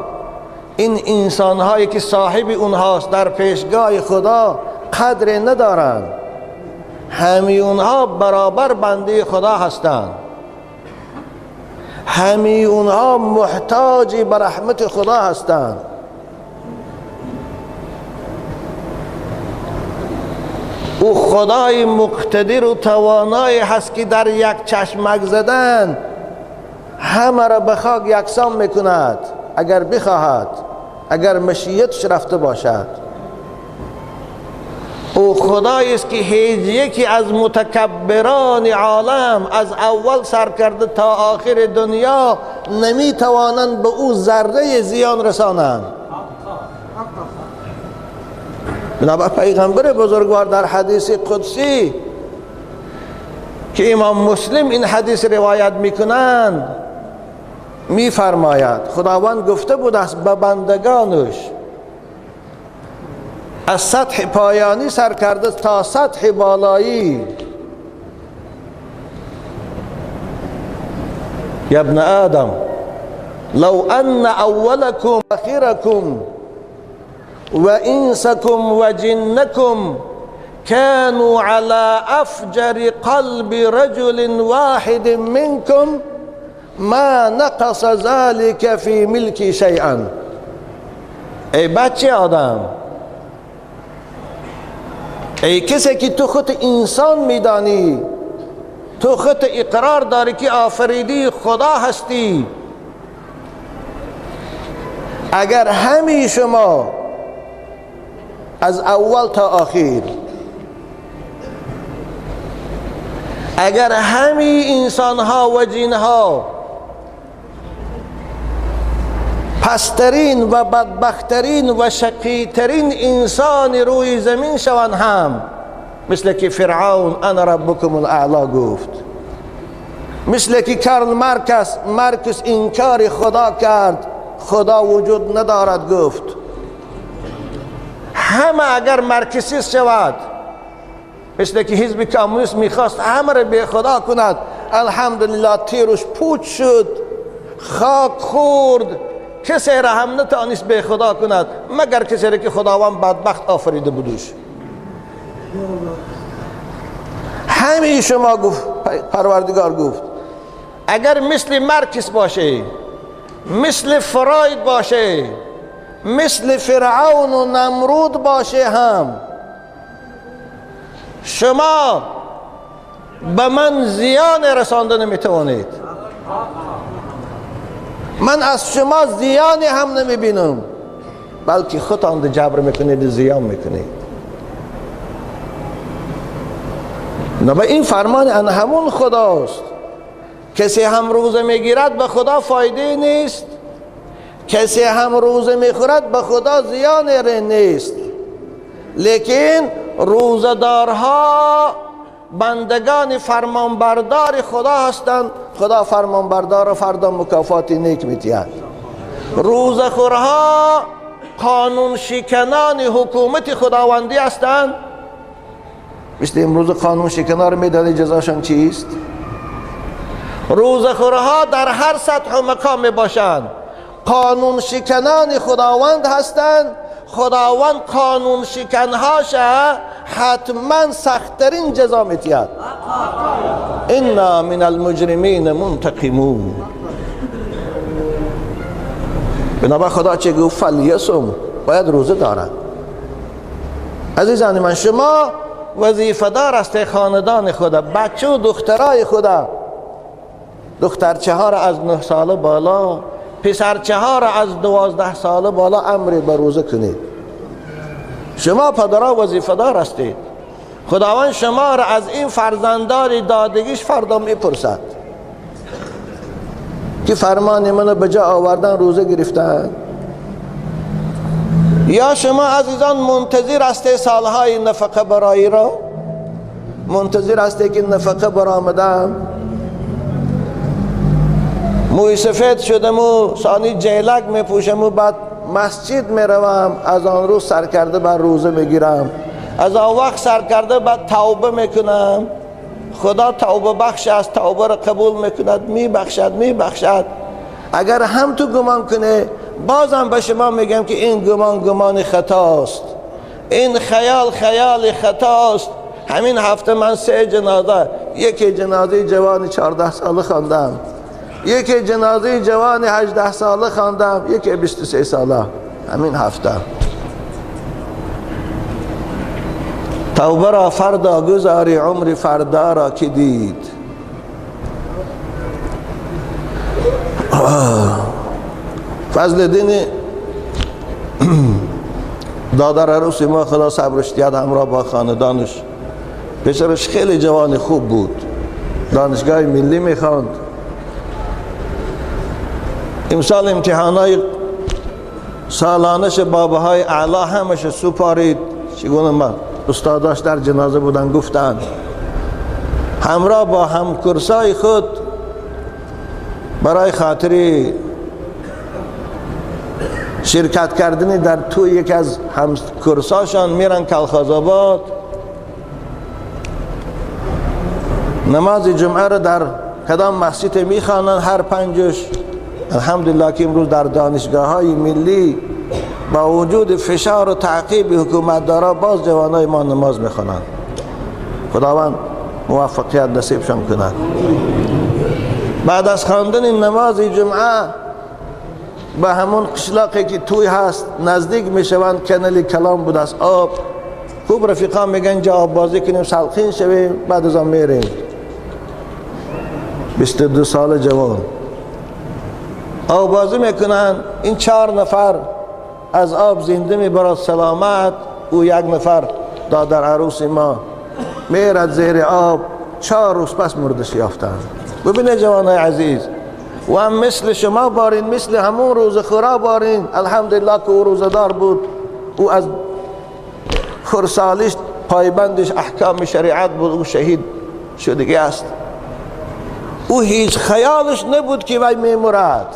این انسان هایی که صاحب اونهاست در پیشگاه خدا قدر ندارند. همه اونها برابر بنده خدا هستند، همه اونها محتاج به رحمت خدا هستند. او خدای مقتدر و توانایی هست که در یک چشمک زدن همه را به خاک یکسان میکند اگر بخواهد، اگر مشیتش رفته باشد. او خدایی است که هیچ یکی از متکبران عالم از اول سر کرده تا آخر دنیا نمیتوانند به او ذره زیان رسانند. بنابر پیغمبر بزرگوار در حدیث قدسی که امام مسلم این حدیث روایت میکنند میفرماید خداوند گفته بود است به بندگانش از سطح پایانی سر کرده تا سطح بالایی. یا ابن آدم لو ان اولکم اخرکم و انسکم و جنکم كانوا على افجر قلب رجل واحد منكم ما نقص ذلك في ملكي شيئا. ای بچه آدم، ای کسی که تو خود انسان میدانی، تو خود اقرار داری که آفریدی خدا هستی، اگر همی شما از اول تا آخر، اگر همی انسان ها و جن ها پسترین و بدبخترین و شقیترین انسان روی زمین شوند هم، مثل که فرعون انا ربکم الاعلا گفت، مثل که کارل مارکس انکار خدا کرد، خدا وجود ندارد گفت، همه اگر مارکسیست شود، مثل که حزب کمونیست میخواست همه را به خدا کند، الحمدلله تیرش پوچ شد، خاک خورد، کسی را هم نتانست به خدا کند مگر کسی را که خداوند بدبخت آفریده بودش. همین شما گفت، پروردگار گفت اگر مثل مارکس باشه، مثل فراید باشه، مثل فرعون و نمرود باشه هم، شما به من زیان رسانده نمیتوانید، من از شما زیانی هم نمیبینم، بلکه خودتان جبر میکنید، زیان میکنید. نه، به این فرمان ان همون خداست. کسی هم روزه میگیرد به خدا فایده نیست، کسی هم روزه میخورد به خدا زیان نیست، لیکن روزه‌دارها بندگان فرمانبردار خدا هستند، خدا فرمانبردار فردا مکافات نیک می‌دهد. روزه‌خورها قانون شکنان حکومت خداوندی هستند. مثل امروز قانون شکنان رو میدانی جزاشان چیست؟ روزه‌خورها در هر سطح و مقام میباشند، قانون شکنان خداوند هستند. خداوند قانون شکنهاش حتما سختترین جزا می‌دهد. انا من المجرمین منتقمون. بنابر خدا چه گفت؟ فلیصم، باید روزه دارد. عزیزان من، شما وظیفه دار است خاندان خدا، بچه و دخترای خدا، دخترچه ها را از 9 ساله بالا، پسرچه ها را از 12 ساله بالا امر به روزه کنید. شما پدرها وظیفه دار هستید. خداوند شما را از این فرزندان دادگیش فردا میپرسد که فرمان منو به جا آوردن، روزه گرفتن. یا شما عزیزان منتظر هستید سالهای نفقه برایی را، منتظر هستید که نفقه برآمدم، موی سفید شدم و ثانی جیلک میپوشم و بعد مسجد میروم، از آن روز سر کرده بر روزه میگیرم، از آن وقت سر کرده بعد توبه میکنم. خدا توبه بخش است، توبه را قبول میکند، میبخشد میبخشد. اگر هم تو گمان کنه، بازم به شما میگم که این گمان گمان خطاست، این خیال خیال خطاست. همین هفته من 3 جنازه، یکی جنازه جوان 14 ساله خواندم، یکی جنازه جوان 18 ساله خواندم، یکی 23 ساله. همین هفته. توبه را فردا گذاری، عمر فردا را که دید. فضل دین دادر عروس ما، خدا صبرش دید، همراه با خاندانش. پسرش خیلی جوان خوب بود، دانشگاه ملی میخواند. امسال امتحانای سالانش باباهای اعلا همش سپارید. چگونه من استاداش در جنازه بودن گفتند همراه با همکرسای خود برای خاطر شرکت کردن در توی یکی از همکرساشان میرن کلخازآباد، نماز جمعه رو در کدام مسجد میخوانن هر پنجش. الحمدلله که امروز در دانشگاه های ملی با وجود فشار و تعقیب حکومت دارا باز جوانای ما نماز میخوانند. خداوند موفقیت نصیبشان کند. بعد از خواندن نماز جمعه به همون قشلاقی که توی هست نزدیک میشوند، کنلی کلام بود از آب. خوب رفیقان میگن جا آب بازی کنیم سلخین شویم، بعد از آن میریم. 22 سال جوان آب بازی میکنن. این 4 نفر از آب زنده میبرد سلامت، او 1 نفر دادر عروس ما میرد زیر آب، 4 روز پس مردش یافتند. ببینه جوانای عزیز، و هم مثل شما بارین، مثل همون روز خورا بارین. الحمدلله که او روزدار بود، او از خرسالیش پایبندش احکام شریعت بود، او شهید شدگی است. او هیچ خیالش نبود که وی میمرد،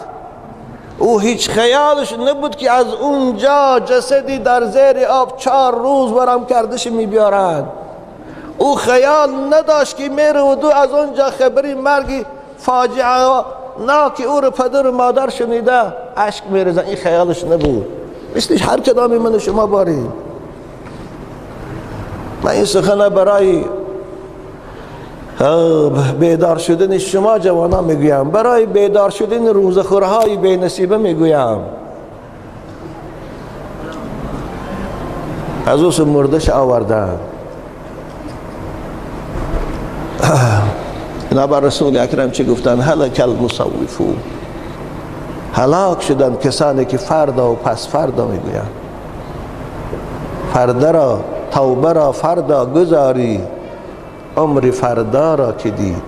او هیچ خیالش نبود که از اونجا جسدی در زیر آب 4 روز ورم کردش میبیارند. او خیال نداشت که میره و دو از اونجا خبری مرگی فاجعه نه که او رو پدر و مادر شنیده اشک میرزن. این خیالش نبود. مثل هر کدامی من شما باریم. من این سخنه برای بیدار شدن شما جوانان میگویم، برای بیدار شدن روزخورهای بی نصیبه میگویم. از اوس مردش آوردن. اینا بر رسول اکرم چه گفتن؟ هلک المصوفون، هلاک شدن کسانی که فردا و پس فردا میگویند. فردا را، توبه را فردا گذاری، عمر فردا را که دید.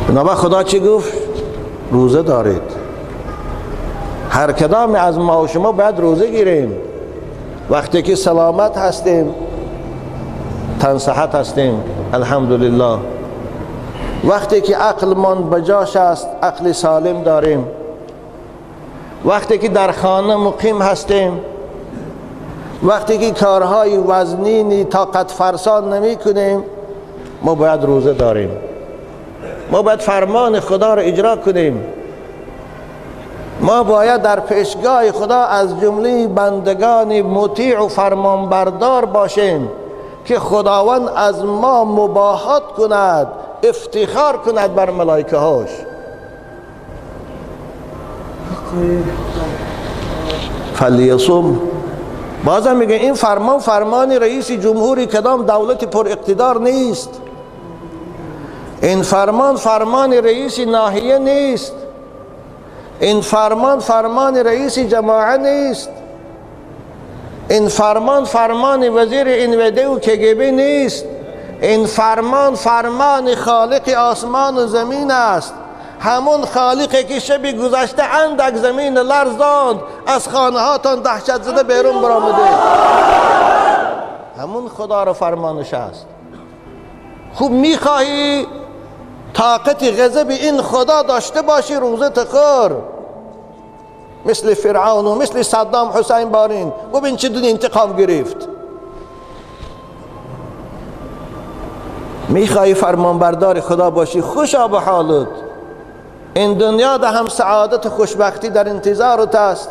بنابر خدا چی گفت؟ روزه دارید. هر کدام از ما و شما باید روزه گیریم. وقتی که سلامت هستیم، تن صحت هستیم، الحمدلله. وقتی که عقلمان بجاش است، عقل سالم داریم. وقتی که در خانه مقیم هستیم، وقتی که کارهای وزنینی طاقت فرسان نمی کنیم، ما باید روزه داریم. ما باید فرمان خدا را اجرا کنیم. ما باید در پیشگاه خدا از جمله بندگان مطیع و فرمانبردار باشیم که خداوند از ما مباهات کند، افتخار کند بر ملائکه هاش. فلیصم. بازم میگه این فرمان فرمان رئیس جمهوری کدام دولت پر اقتدار نیست. این فرمان فرمان رئیس ناحیه نیست. این فرمان فرمان رئیس جماعه نیست. این فرمان فرمان وزیر انوده و کگبی نیست. این فرمان فرمان خالق آسمان و زمین است. همون خالقی که شب گذشته اندک زمین لرزاند، از خانه هاتان دهشت زده بیرون برآمده، همون خدا را فرمانش است. خوب میخواهی طاقت غضب این خدا داشته باشی، روزه تخور مثل فرعون و مثل صدام حسین بارین. ببین چه دون انتقام گرفت. میخواهی فرمانبردار خدا باشی، خوشا به حالت. این دنیا ده هم سعادت و خوشبختی در انتظارت است،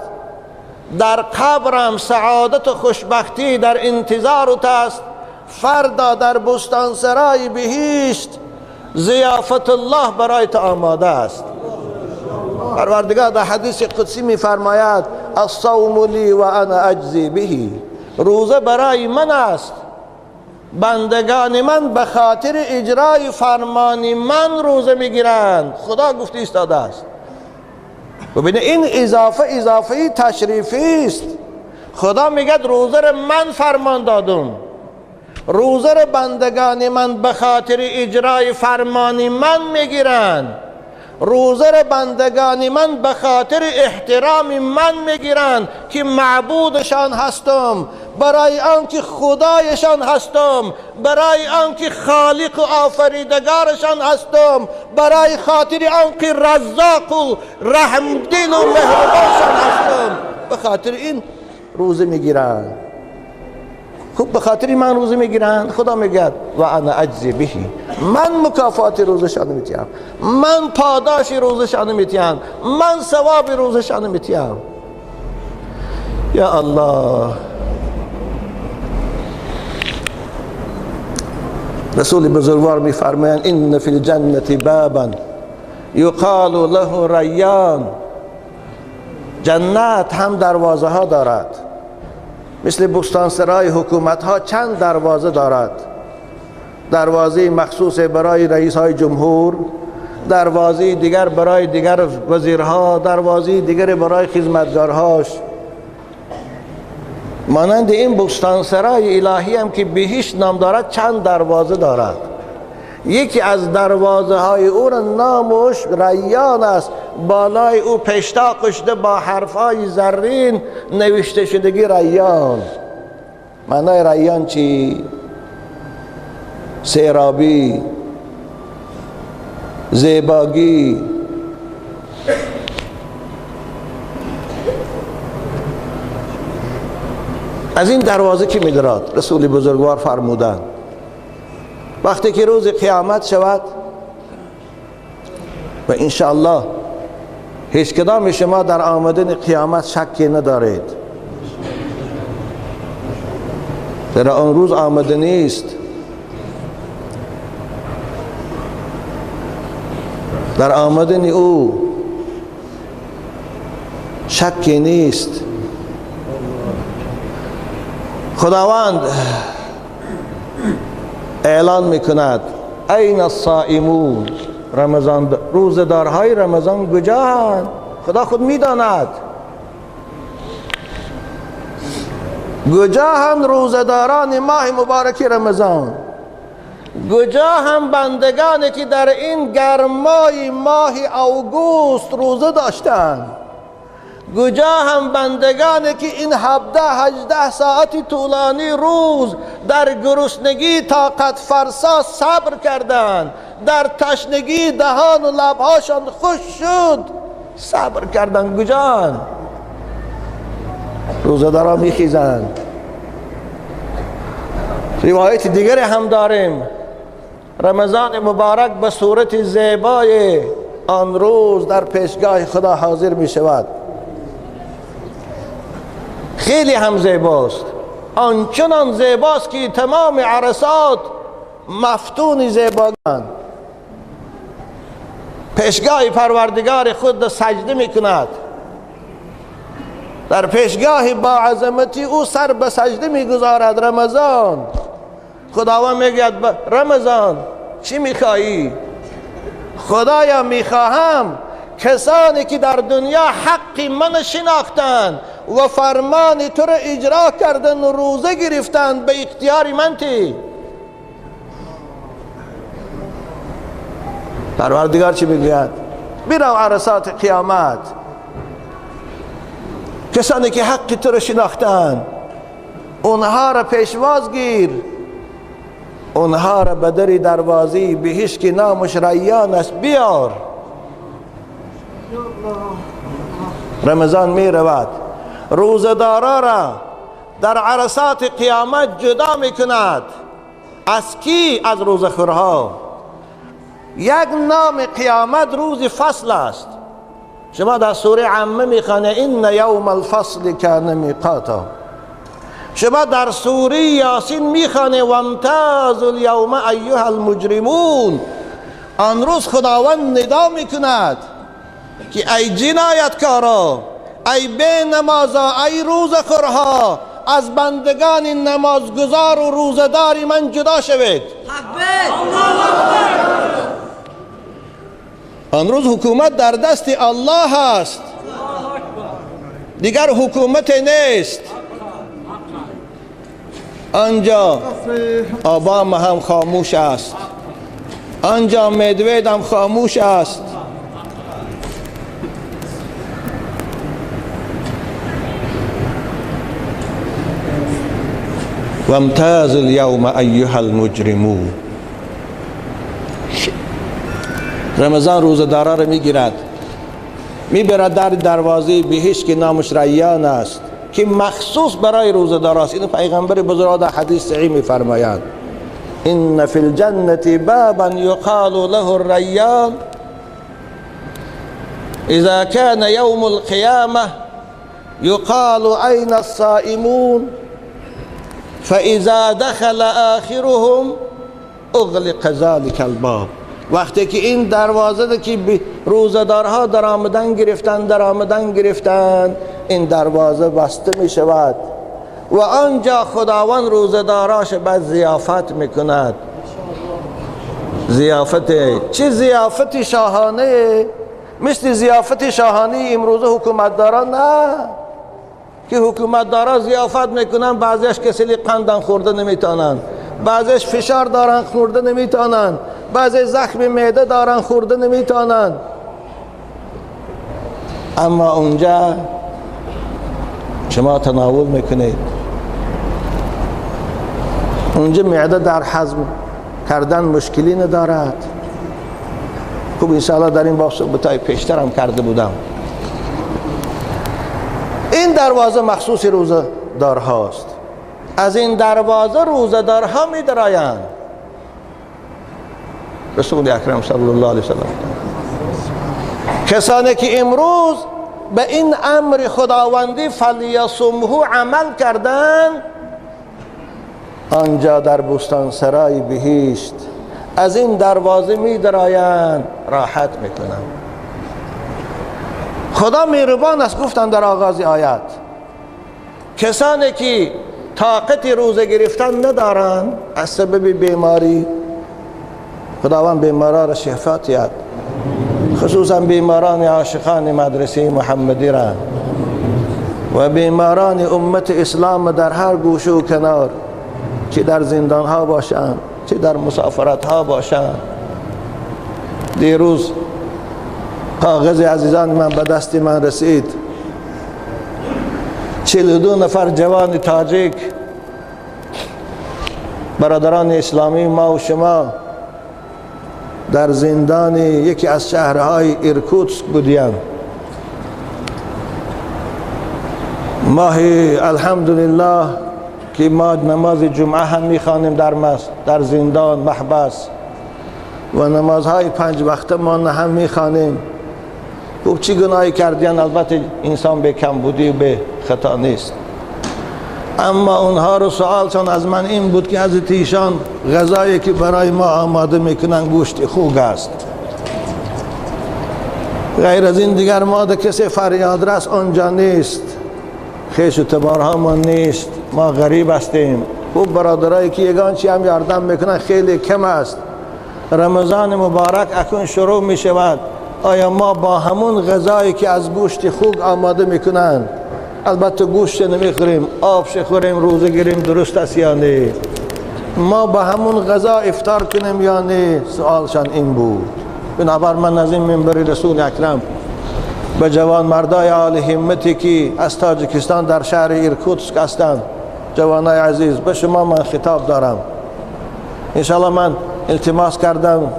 در قبرم سعادت و خوشبختی در انتظارت است. فردا در بستانسرای بهشت ضیافت الله برای تو آماده است. پروردگار در حدیث قدسی میفرماید الصوم لی و انا اجزی به، روزه برای من است، بندگان من به خاطر اجرای فرمان من روزه میگیرند. خدا گفته ایستاده است. ببینید این اضافه اضافه تشریفی است. خدا میگه روزه را من فرمان دادم، روزه را بندگان من به خاطر اجرای فرمان من میگیرند، روزه را بندگان من به خاطر احترام من میگیرند که معبودشان هستم، برای آنکه خدایشان هستم، برای آنکه خالق و آفریدگارشان هستم، برای خاطر آنکه رزاق و رحمدل و مهربانشان هستم، به خاطر این روزه میگیرند. خب به خاطر من روزه میگیرند، خدا میگه و انا اجزی بهی، من مکافات روزشان میتیم، من پاداش روزشان میتیم، من ثواب روزشان میتیم. یا الله. رسول بزرگوار میفرمایند ان فی الجنة بابا یقال له ریان. جنت هم دروازه ها دارد، مثل بستانسرای حکومت ها چند دروازه دارد. دروازه مخصوص برای رئیس های جمهور، دروازه دیگر برای دیگر وزیرها، دروازه دیگر برای خدمتگارهاش. مانند این بستانسرای الهی هم که بهش نام دارد چند دروازه دارد. یکی از دروازه های او را نامش ریان است، بالای او پشتاق شده با حرفهای زرین نوشته شدگی ریان. معنای ریان چی؟ سیرابی، زیباگی. از این دروازه کی میدراد؟ رسول بزرگوار فرمودند وقتی که روز قیامت شود و انشاءالله هیچ کدام شما در آمدن قیامت شکی ندارید، در آن روز آمده نیست. در آمدن او شکی نیست. خداوند اعلان میکند این الصائمون، رمضان، روزه‌دارهای رمضان کجااند؟ خدا خود میداند کجااند روزه‌داران ماه مبارک رمضان، کجا هم بندگانی که در این گرمای ماه آگوست روزه داشتند، کجا هم بندگانی که این 17-18 ساعت طولانی روز در گرسنگی طاقت فرسا صبر کردند، در تشنگی دهان و لبهاشان خشک شد صبر کردند، کجا؟ روزه‌دارا میخیزند. روایت دیگری هم داریم، رمضان مبارک به صورت زیبای آن روز در پیشگاه خدا حاضر می شود. خیلی هم زیباست، آنچنان زیباست که تمام عرصات مفتون زیباگان. پیشگاه پروردگار خود سجده می کند، در پیشگاه با عظمتی او سر به سجده می گذارد رمضان. خداوند میگوید رمضان چی میخواهی؟ خدایا میخواهم کسانی که در دنیا حق من شناختند و فرمان تو را اجرا کردن و روزه گرفتند به اختیار من تی. پروردگار چی میگوید؟ برو عرصات قیامت، کسانی که حق تو را شناختند اونها را پیشواز گیر، اونها را به در دروازه بهشت که نامش ریان است بیار. رمضان می رود، روزه‌دارا را در عرصات قیامت جدا می کند. از کی؟ از روزه‌خورها. یک نام قیامت روز فصل است. شما در سوره عمه میخوانید ان یوم الفصل کان میقاتا. شما در سوره یاسین میخوانید وامتازوا الیوم ایها المجرمون. آن روز خداوند ندا میکند که ای جنایتکارا، ای بی نمازا، ای روزه‌خورها، از بندگان نمازگزار و روزه‌دار من جدا شوید. آن روز حکومت در دست الله است، دیگر حکومت نیست. آنجا اوباما هم خاموش است، آنجا مدوید هم خاموش است. وامتازوا اليوم ایها المجرمون. رمضان روزه‌دارا را میگیرد، میبرد در دروازه بهشت که نامش ریان است، که مخصوص برای روزه‌دار است. اینو پیغمبر بزرگ در حدیث صحیح میفرمایند: ان فی الجنة بابا یقال له الریان اذا كان يوم القیامة یقال این الصائمون فاذا دخل آخرهم اغلق ذلك الباب. وقتی که این دروازه که روزه‌دارها در آمدن گرفتن، این دروازه بسته می شود و آنجا خداوند روزه‌داراش بعد ضیافت میکند. ضیافت چه؟ ضیافت شاهانه، مثل ضیافت شاهانه امروزه حکومتداران نه، که حکومتدارا ضیافت میکنن، بعضیش کسلی قندن خورده نمیتونن، بعضیش فشار دارن خورده نمیتونن، بعضی زخم معده دارن خورده نمیتونن. اما اونجا شما تناول میکنید، اونجا معده در هضم کردن مشکلی ندارد. خب انشاءالله در این باب صحبت‌های پیشتر هم کرده بودم. این دروازه مخصوص روزه دارهاست. از این دروازه روزه دارها می درآیند. رسول اکرم صلی الله علیه وسلم کسانی که امروز به این امر خداوندی فلیصمه عمل کردن، آنجا در بستان سرای بهشت از این دروازه می درآیند، راحت میکنند. خدا مهربان است. گفتن در آغاز آیات کسانی که طاقت روزه گرفتن ندارند از سبب بیماری، خداوند بیماران را شفا دهد، خصوصا بیماران عاشقان مدرسه محمدی را و بیماران امت اسلام در هر گوشه و کنار، چه در زندان ها باشند چه در مسافرت ها باشند. دیروز کاغذ عزیزان من به دست من رسید، 42 نفر جوان تاجیک، برادران اسلامی ما و شما، در زندان یکی از شهرهای ایرکوتسک بودیم. ماه الحمدلله که ما نماز جمعه هم میخوانیم در زندان محبس و نمازهای 5 وقته ما هم میخوانیم. خب چی گناهی کردین؟ البته انسان به کم بودی و به خطا نیست. اما اونها رو سوالشان از من این بود که حضرت ایشان غذایی که برای ما آماده میکنن گوشت خوگ است، غیر از این دیگر ما ده کسی فریاد رس آنجا نیست، خویش و تبارها ما نیست، ما غریب هستیم. خوب برادرایی که یگان چی هم یاردم میکنن خیلی کم است. رمضان مبارک اکنون شروع میشود، آیا ما با همون غذایی که از گوشت خوگ آماده میکنن، البته گوشت نمیخوریم، آب خوریم، روزه گیریم، درست است یا نه؟ ما با همون غذا افطار کنیم یا نه؟ سوالشان این بود. بنابر من از این منبر رسول اکرم به جوان مردای عالی همتی که از تاجیکستان در شهر ایرکوتسک هستند، جوانای عزیز، به شما من خطاب دارم. انشاءالله من التماس کردم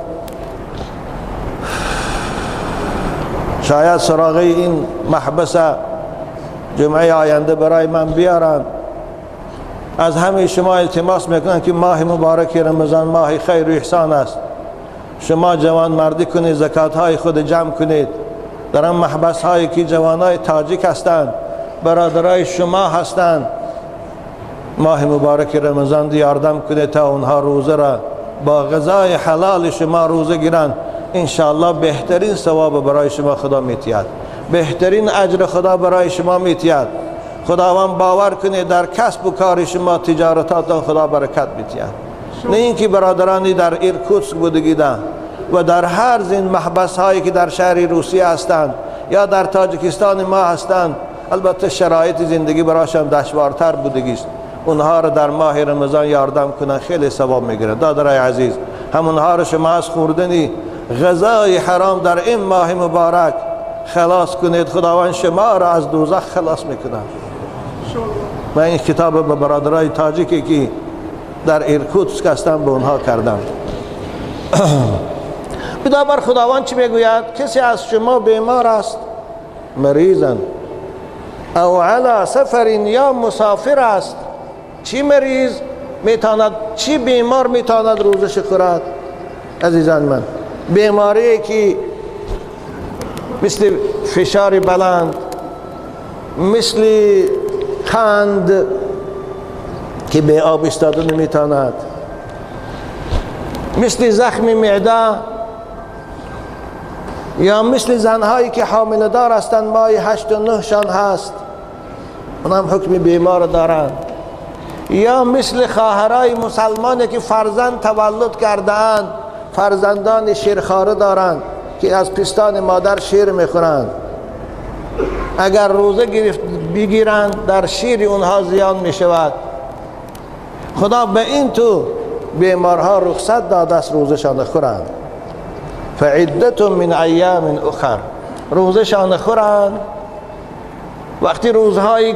شاید سراغ این محبس جمعه آینده برای من بیارن. از همه شما التماس میکنم که ماه مبارک رمضان ماه خیر و احسان است، شما جوان مردی کنید، زکات های خود جمع کنید. در آن محبس هایی که جوانای تاجیک هستند، برادرای شما هستند، ماه مبارک رمضان یاردم کنید تا اونها روزه را با غذای حلال شما روزه گیرند. انشاءالله بهترین ثواب برای شما خدا میتید، بهترین اجر خدا برای شما میتید. خداوند باور کنید در کسب و کار شما، تجارتاتان خدا برکت میتید. نه اینکه برادرانی در ایرکوتسک بودگیدن و در هر زین محبس هایی که در شهر روسیه هستند یا در تاجیکستان ما هستند، البته شرایط زندگی برایشان دشوارتر بودگی است، اونها را در ماه رمضان یاردم کنن خیلی ثواب میگیرن. دادرای عزیز، همونها را شما از خوردن غذای حرام در این ماه مبارک خلاص کنید، خداوند شما را از دوزخ خلاص میکنه. من این کتاب به برادرای تاجیکی که در ایرکوتسک هستند به اونها کردم. بنابر خداوند چی میگوید؟ کسی از شما بیمار است، مریضن، او علی سفر یا مسافر است. چی مریض میتواند، چی بیمار میتواند روزش خورد؟ عزیزان من، بیماری که مثل فشار بلند، مثل قند که به آب ایستاده نمیتواند، مثل زخم معده، یا مثل زنهایی که حامله دار هستند، ماه 8 و 9 شان هست، اونم حکم بیمار دارند، یا مثل خواهرای مسلمانی که فرزند تولد کرده‌اند، فرزندان شیرخواره دارند که از پستان مادر شیر میخورند، اگر روزه بگیرند در شیر اونها زیان میشود. خدا به این تو بیمارها رخصت داده است روزشان خورند. فعدة من ایام اخر، روزشان خورند. وقتی روزهای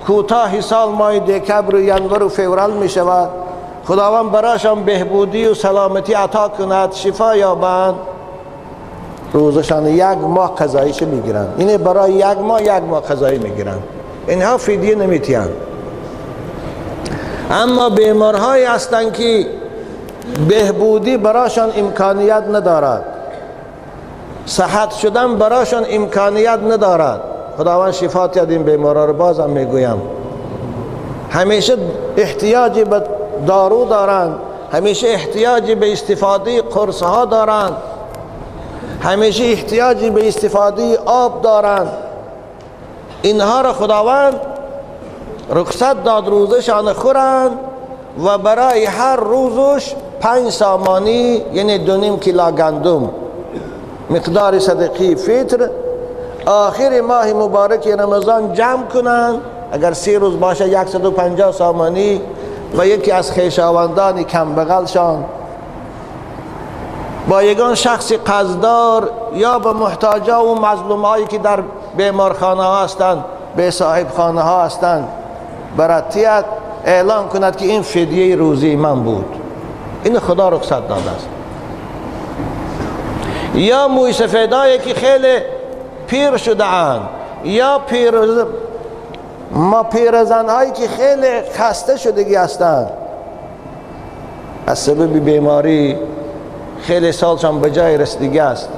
کوتاه سال، ماه دکبر و ینور و فورال می شود، خداوند برایشان بهبودی و سلامتی عطا کند، شفا یابند، روزشان یک ماه قضاییش میگیرند. اینه برای یک ماه، یک ماه قضایی میگیرند، اینها فدیه نمیتیند. اما بیمارهایی هستند که بهبودی برایشان امکانیت ندارد، صحت شدن برایشان امکانیت ندارد. خداوند شفا دهد این بیمارا رو. بازم میگویم همیشه احتیاجی به دارو دارند، همیشه احتیاجی به استفاده قرص ها دارند، همیشه احتیاجی به استفاده آب دارند. اینها را خداوند رخصت داد روزشان خورند و برای هر روزش 5 سامانی، یعنی 2.5 کیلو گندم، مقدار صدقه فطر، آخر ماه مبارک رمضان جمع کنند. اگر 30 روز باشه 150 سامانی و یکی از خویشاوندان کم بغلشان با یگان شخص قصدار یا به محتاجا و مظلومایی که در بیمارخانه ها هستند، به صاحب خانه ها هستند، براتیت اعلام کند که این فدیه روزی من بود. این خدا رخصت داده است. یا موی سفیدایی که خیلی پیر شده اند، یا پیرزنهایی که خیلی خسته شدگی هستند از سبب بیماری، خیلی سالشان به جای رسیدگی است،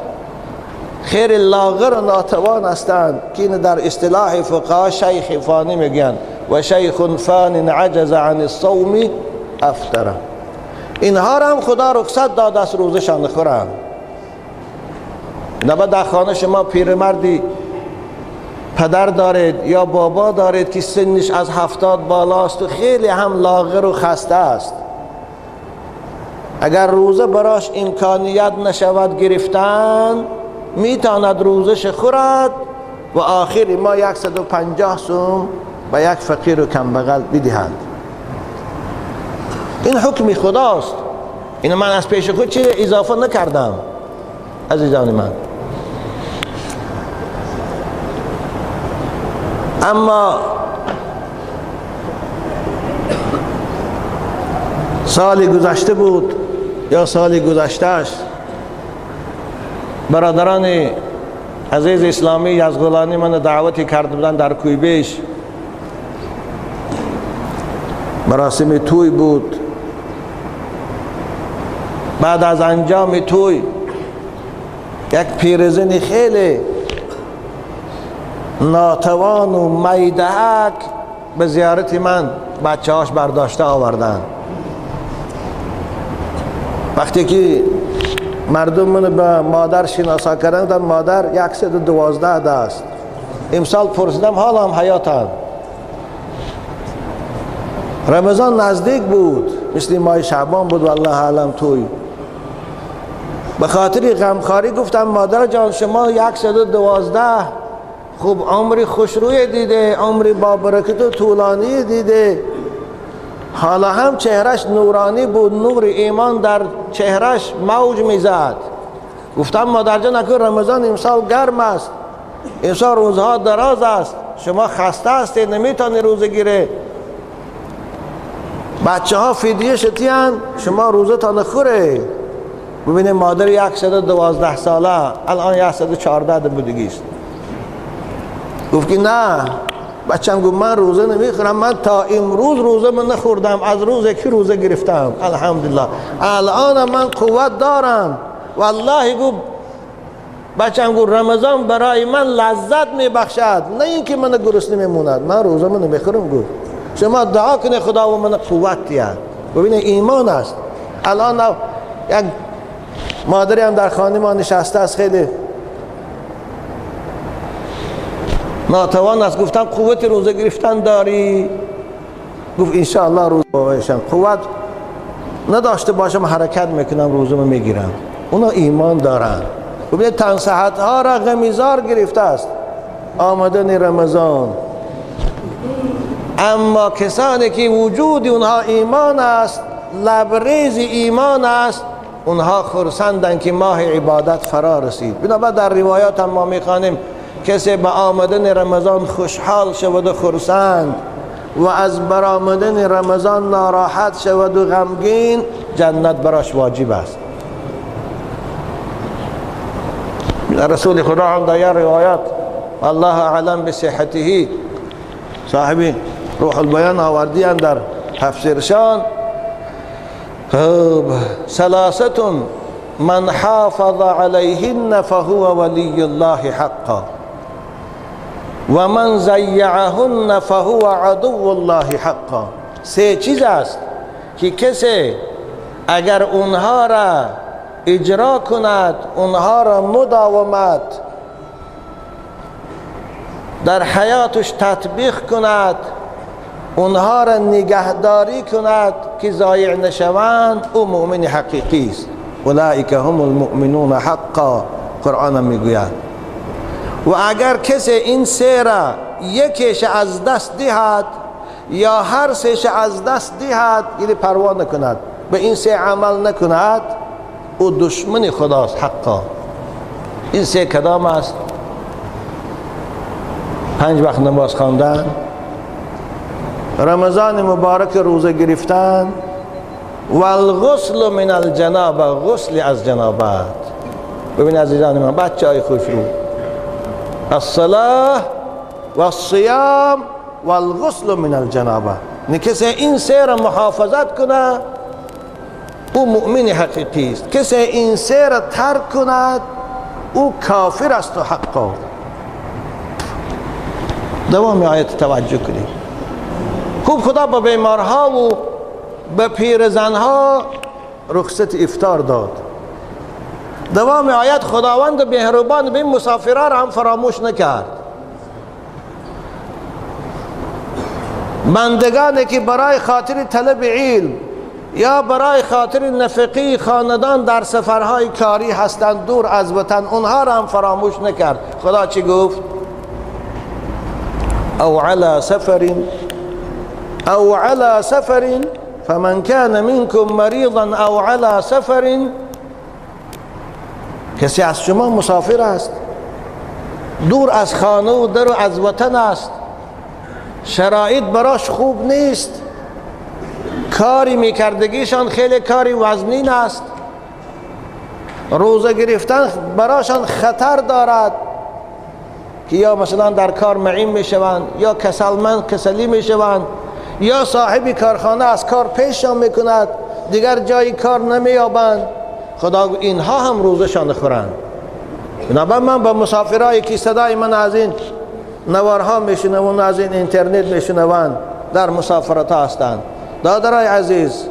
خیلی لاغر و ناتوان هستند که این در اصطلاح فقها شیخ فانی میگن، و شیخ فان عجز عن الصوم افطر. اینها را هم خدا رخصت داده است روزشان خورند. نه در خانه شما پیرمردی پدر دارید یا بابا دارید که سنش از 70 بالاست و خیلی هم لاغر و خسته است، اگر روزه براش امکانیت نشود گرفتن، میتواند روزش خورد و آخر ما 150 سوم به یک فقیر و کمبغل بدهند. این حکم خداست. اینو من از پیش خود چیز اضافه نکردم عزیزان من. اما سال گذشته بود یا سال گذشتهش، برادران عزیز اسلامی یزغلانی من دعوتی کرده بودن در کویبیش، مراسم توی بود. بعد از انجام توی یک پیرزن خیلی ناتوان و میدهک به زیارت من بچه هاش برداشته آوردن. وقتی که مردم من به مادر شناسا کردن، مادر 112 است. امسال پرسیدم حالا هم حیاتن. رمضان نزدیک بود، مثل ماه شعبان بود والله اعلم. توی به خاطر غمخواری گفتم مادر جان شما 112 خوب عمری خوشروی دیده، عمری با برکت و طولانی دیده، حالا هم چهرش نورانی بود، نور ایمان در چهرش موج میزد. گفتم مادر جان اگر رمضان امسال گرم است، امسال روزها دراز است، شما خسته هستید، نمیتونی روزه گیره، بچه ها فدیه شتیان، شما روزه تان خوره. ببینید مادر 112 ساله الان 114 بودگیست. گفت که نه بچم، گفت من روزه نمیخورم، من تا امروز روزه من نخوردم، از روز که روزه گرفتم الحمدلله، الان من قوت دارم. والله گفت بچم، گفت رمضان برای من لذت میبخشد، نه اینکه من گرسنه میموند، من روزه من نمیخورم. گفت شما دعا کنه خدا و من قوت دهد. ببینید ایمان است. الان یک مادری هم در خانه ما نشسته است، خیلی ناتوان است. گفتم قوت روزه گرفتن داری؟ گفت انشاءالله روزه باشم، قوت نداشته باشم حرکت میکنم روزه میگیرم. اونا ایمان دارن. ببینید تن صحت ها را غمیزار گرفته است آمدن رمضان، اما کسانی که وجود اونها ایمان است، لبریز ایمان است، اونها خرسندند که ماه عبادت فرا رسید. بنابر در روایات هم ما میخوانیم کسی به آمدن رمضان خوشحال شود و خرسند و از برآمدن رمضان ناراحت شود و غمگین، جنت براش واجب است. رسول خدا هم در روایات الله اعلم بصحته صاحب روح البیان آوردیان در تفسیرشان، ثلاثة من حافظ علیهن فهو ولی الله حقا و من ضیعهن فهو عدو الله حقا. سه چیز است که کسی اگر اونها را اجرا کند، اونها را مداومت در حیاتش تطبیق کند، اونها را نگهداری کند که ضایع نشوند، او مؤمن حقیقی است. اولئک هم المؤمنون حقا، قرآن میگوید. و اگر کسی این سه را یکیش از دست دهد یا هر سهش از دست دهد، یعنی پروا نکند، به این سه عمل نکند، او دشمن خداست حقا. این سه کدام است؟ 5 وقت نماز خواندن، رمضان مبارک روزه گرفتن، و الغسل من الجنابه، غسل از جنابت. ببین عزیزان من، بچه های خوش رو، الصلاة و الصیام و الغسل من الجنابه، کسی این سه را محافظت کنه او مؤمن حقیقی است. کسی این سه را ترک کند او کافر است و حقا. دوام آیت توجه کنید. خوب خدا به بیمارها و به پیرزنها رخصت افطار داد. دوام آیت خداوند مهربان به مسافرها را هم فراموش نکرد. بندگانی که برای خاطر طلب علم یا برای خاطر نفقه خاندان در سفرهای کاری هستند دور از وطن، اونها را هم فراموش نکرد. خدا چی گفت؟ او علی سفر، او علی سفر فمن كان منكم مريضا او علی سفر. کسی از شما مسافر است، دور از خانه و در و از وطن است، شرایط براش خوب نیست، کاری میکردگیشان خیلی کاری وزنین است، روزه گرفتن براشان خطر دارد که یا مثلا در کار معین میشوند، یا کسلمند کسلی میشوند، یا صاحب کارخانه از کار پیششان میکند، دیگر جایی کار نمییابند. خدا اینها هم روزشان خورند. بنابراین من با مسافرایی که صدای من از این نوارها میشنوند، از این اینترنت میشنوند، در مسافرت ها هستند، دادرای عزیز،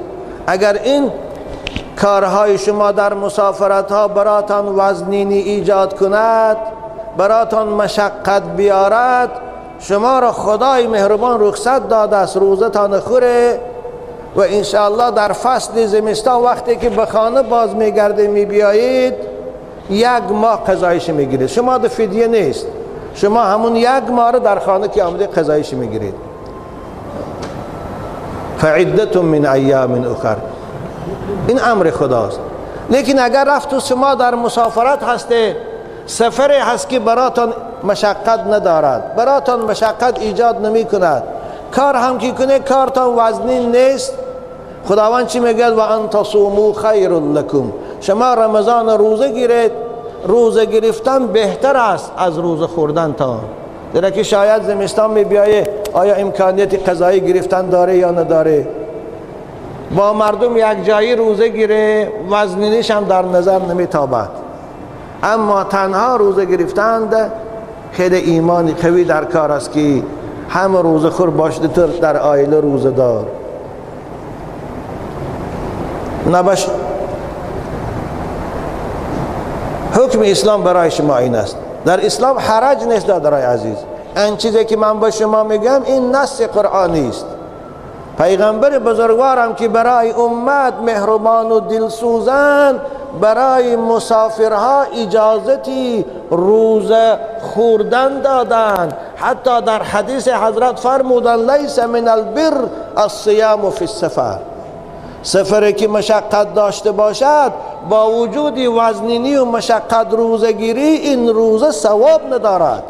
اگر این کارهای شما در مسافرت ها براتان وزنینی ایجاد کند، براتان مشقت بیارد، شما را خدای مهربان رخصت داده است روزتان خوره و انشاءالله در فصل زمستان وقتی که به خانه باز میگرده میبیایید، یک ماه قضایش میگیرید. شما در فدیه نیست، شما همون یک ماه رو در خانه که آمده قضایش میگیرید. فعدة من ایام اخر، این امر خداست. لیکن اگر رفت و شما در مسافرت هسته، سفر هست که براتان مشقت ندارد، براتان مشقت ایجاد نمی کند. کار هم که کنه کارتان وزنی نیست. خداوند چی میگه؟ و ان تصوموا خیر لکم. شما رمضان روزه گیرید، روزه گرفتن بهتر است از روزه خوردن تا. زیرا که شاید زمستان می بیایه، آیا امکانیت قضایی گرفتن داره یا نداره؟ با مردم یک جایی روزه گیره، وزنینیش هم در نظر نمیتابد. اما تنها روزه گرفتند خیلی ایمانی قوی در کار است که هم روزه خور باشد در آیله روزه دار نباش. حکم اسلام برای شما این است. در اسلام حرج نیست دادرای عزیز. این چیزی که من با شما میگم این نص قرآنی است. پیغمبر بزرگوارم که برای امت مهربان و دلسوزن، برای مسافرها اجازتی روزه خوردن دادن. حتی در حدیث حضرت فرمودن لیس من البر الصیام فی السفر. سفری که مشقت داشته باشد با وجود وزنینی و مشقت روزه گیری، این روزه ثواب ندارد.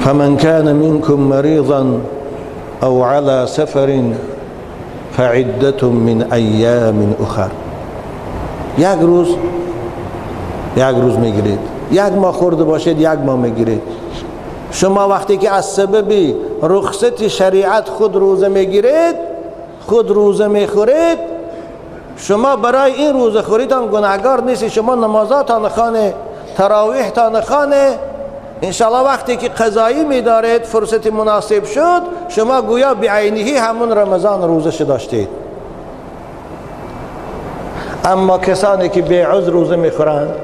فمن كان منكم مريضا او على سفر فعدة من ایام اخر. یک روز میگیرید، یک ماه خورده باشید یک ماه میگیرید. شما وقتی که از سبب رخصت شریعت خود روزه میگیرید، خود روزه میخورید، شما برای این روزه خوریتان گناهگار نیستید. شما نمازاتان خانه، تراویحتان خانه، انشاءالله وقتی که قضایی میدارید فرصت مناسب شد، شما گویا بعینهی همون رمضان روزه داشتید. اما کسانی که بی عذر روزه میخورند،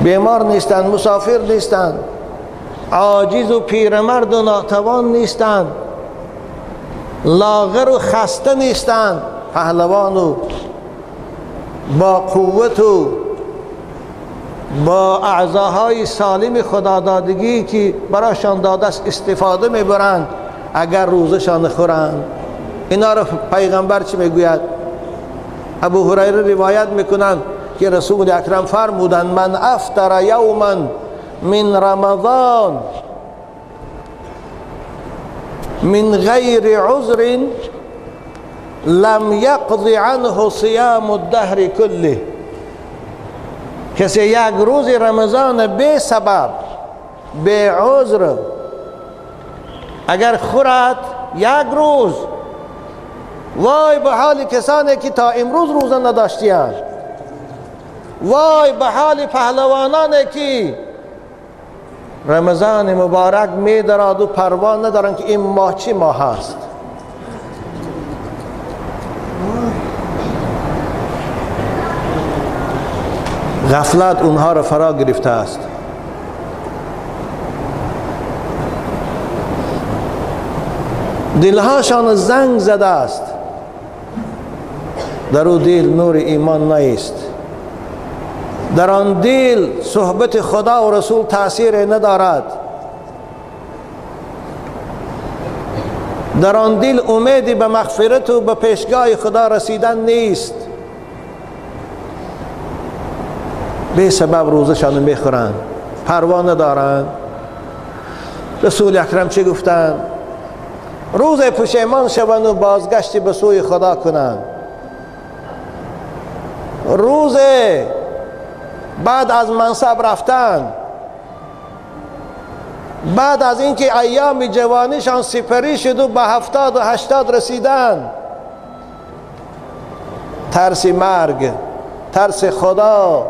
بیمار نیستند، مسافر نیستند، عاجز و پیرمرد و ناتوان نیستند، لاغر و خسته نیستند، پهلوان و با قوت و با اعضاهای سالم خدادادگی که براشان داده است استفاده میبرند، اگر روزشان خورند. اینا رو پیغمبر چی میگوید؟ ابو هریره روایت میکنند که رسول اکرم فرمودند من افطر یوما من رمضان من غیر عذر لم یقض عنه صیام الدهر کله. کسی یک روز رمضان بی سبب، بی عذر اگر خورد یک روز، وای به حال کسانی که تا امروز روزه نداشتیند، وای به حال پهلوانانی که رمضان مبارک می دراد و پروا ندارند که این ماه چی ماه است. غفلت اونها را فرا گرفته است. دلهاشان زنگ زده است، در او دل نور ایمان نیست، در آن دل صحبت خدا و رسول تاثیر ندارد، در آن دل امیدی به مغفرت و به پیشگاه خدا رسیدن نیست. به سبب روزشان میخورند، پروا ندارند. رسول اکرم چه گفتند؟ روز پشیمان شوند و بازگشتی به سوی خدا کنند. روز بعد از منصب رفتن، بعد از اینکه ایام جوانیشان سپری شد و به 70 و 80 رسیدن، ترس مرگ، ترس خدا،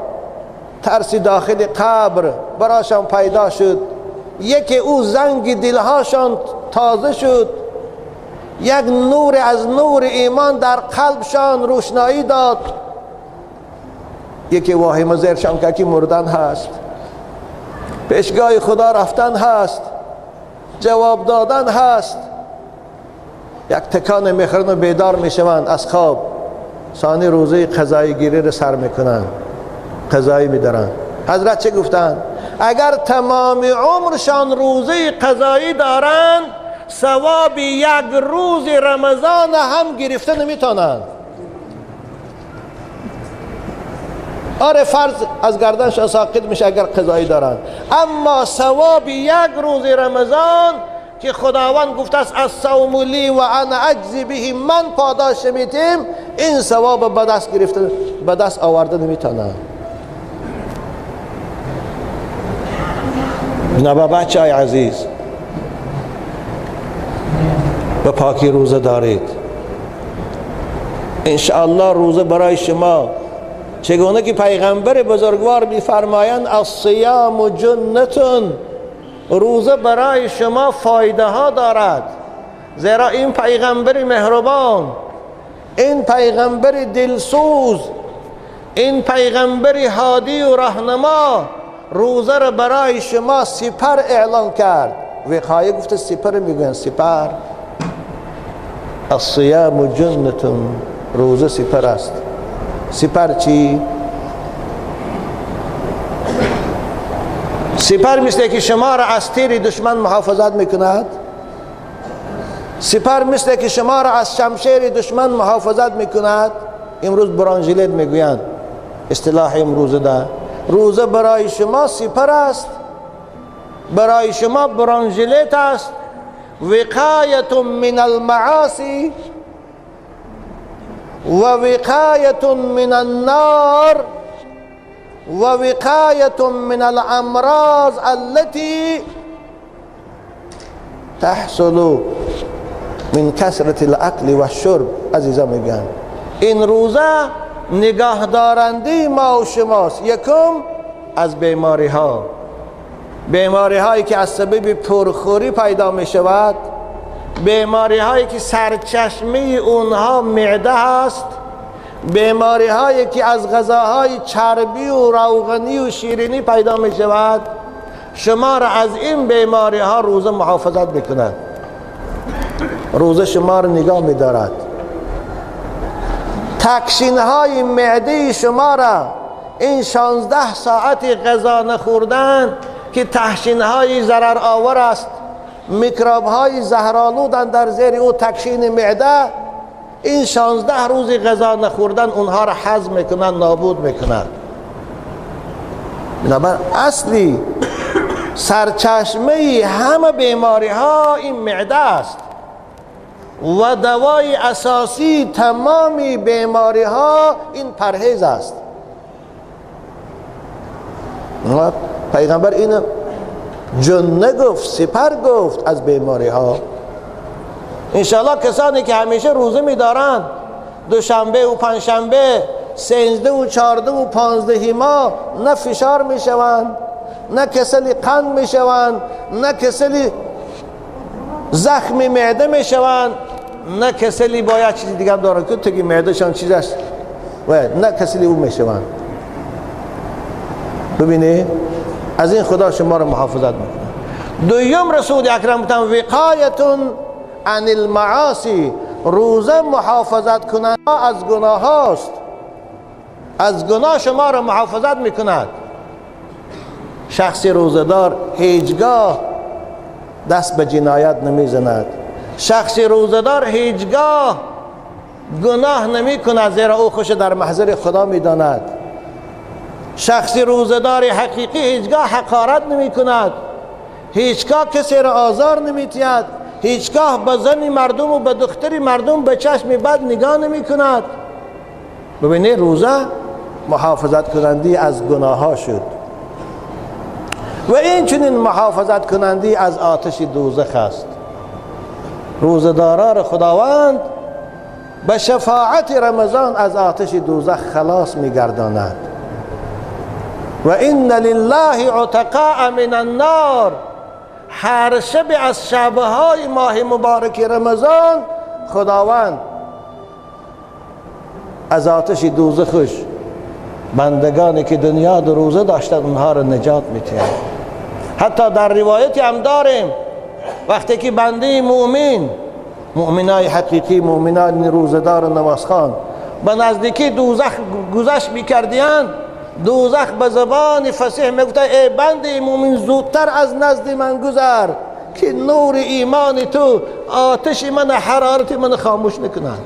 ترس داخل قبر براشان پیدا شد. یکی او زنگ دلهاشان تازه شد، یک نور از نور ایمان در قلبشان روشنایی داد. یکی واهمه زیرشان که مردن هست، پیشگاه خدا رفتن هست، جواب دادن هست. یک تکان میخورن و بیدار میشوند از خواب، ثانی روزه قضایی گیری رو سر میکنن، قضایی میدارن. حضرت چه گفتن؟ اگر تمام عمرشان روزه قضایی دارند، ثواب یک روز رمضان هم گرفته نمیتونند. آره فرض از گردنش ساقط میشه اگر قضایی دارند، اما ثواب یک روز رمضان که خداوند گفته است الصوم لی و انا اجزی به، من پاداش میتیم، این ثواب به دست گرفته، به دست آورده نمیتونند. بنابر بچه های عزیز، به پاکی روزه دارید. انشاءالله روزه برای شما چگونه که پیغمبر بزرگوار میفرمایند الصیام جنتون، روزه برای شما فایده ها دارد. زیرا این پیغمبر مهربان، این پیغمبر دلسوز، این پیغمبر هادی و راهنما روزه را برای شما سپر اعلان کرد. وقایه گفته سپر، میگوین سپر. الصیام جنتون، روزه سپر است. سپر چی؟ سپر مثل که شما را از تیر دشمن محافظت میکند. سپر مثل که شما را از شمشیر دشمن محافظت میکند. امروز برانژیلت میگویند، اصطلاح امروز ده. روزه برای شما سپر است، برای شما برانژیلت است. وقایت من المعاصی و وقایت من النار و وقایت من الامراض التي تحصل من کثرت الاکل و الشرب. عزیزا میگن این روزه نگاه دارنده ما و شماست. یکم از بیماری ها، بیماری هایی که از سبب پرخوری پیدا می شود، بیماری هایی که سرچشمه اونها معده هست، بیماری هایی که از غذاهای چربی و روغنی و شیرینی پیدا می شود. شما را از این بیماری ها روزه محافظت میکند. روزه شما را نگاه می دارد. تکشین های معده شما را این 16 ساعت غذا نخوردن که تحشین های ضرر آور است، میکروب های زهرآلودن در زیر او تکشین معده، این 16 روز غذا نخوردن اونها را هضم میکنن، نابود میکنن. بنابر اصلی سرچشمه همه بیماری ها این معده است و دوای اساسی تمامی بیماری ها این پرهیز است. پیغمبر این جنه گفت، سپر گفت از بیماری ها. انشاءالله کسانی که همیشه روزه میدارند، دوشنبه و پنجشنبه، 13 و 14 و 15 ماه، نه فشار میشوند، نه کسل قند میشوند، نه کسل زخم معده میشوند، نه کسلی باید چیزی دیگه هم دارن که تگی معدهشان چیز است و نه کسلی او میشوند. ببینید از این خدا شما رو محافظت میکنه. دویم رسول اکرم گفتن وقایتون عن المعاصی، روزه محافظت کننده از گناه هاست، از گناه شما رو محافظت میکند. شخص روزه‌دار هیچگاه دست به جنایت نمیزند، شخص روزه‌دار هیچگاه گناه نمیکند، زیرا او خوش در محضر خدا میداند. شخص روزه‌دار حقیقی هیچگاه حقارت نمیکند، هیچگاه کسی را آزار نمیتید، هیچگاه به زن مردم و به دختر مردم به چشم بد نگاه نمیکند. ببینید روزه محافظت کننده از گناه ها شد و این چنین محافظت کننده از آتش دوزخ است. روزه‌داران خداوند به شفاعت رمضان از آتش دوزخ خلاص میگرداند. و ان لله عتقاء من النار، هر شب از شبهای ماه مبارک رمضان خداوند از آتش دوزخش بندگانی که دنیا در روزه داشتن اونها را نجات میتید. حتی در روایتی هم داریم وقتی که بنده مؤمن، مؤمنای حقیقی، مؤمنان روزه‌دار و نمازخوان به نزدیکی دوزخ گذشت میکردیان، دوزخ به زبان فصیح میگفت ای بنده مؤمن زودتر از نزد من گذر، که نور ایمان تو آتش من، حرارت من خاموش نکند.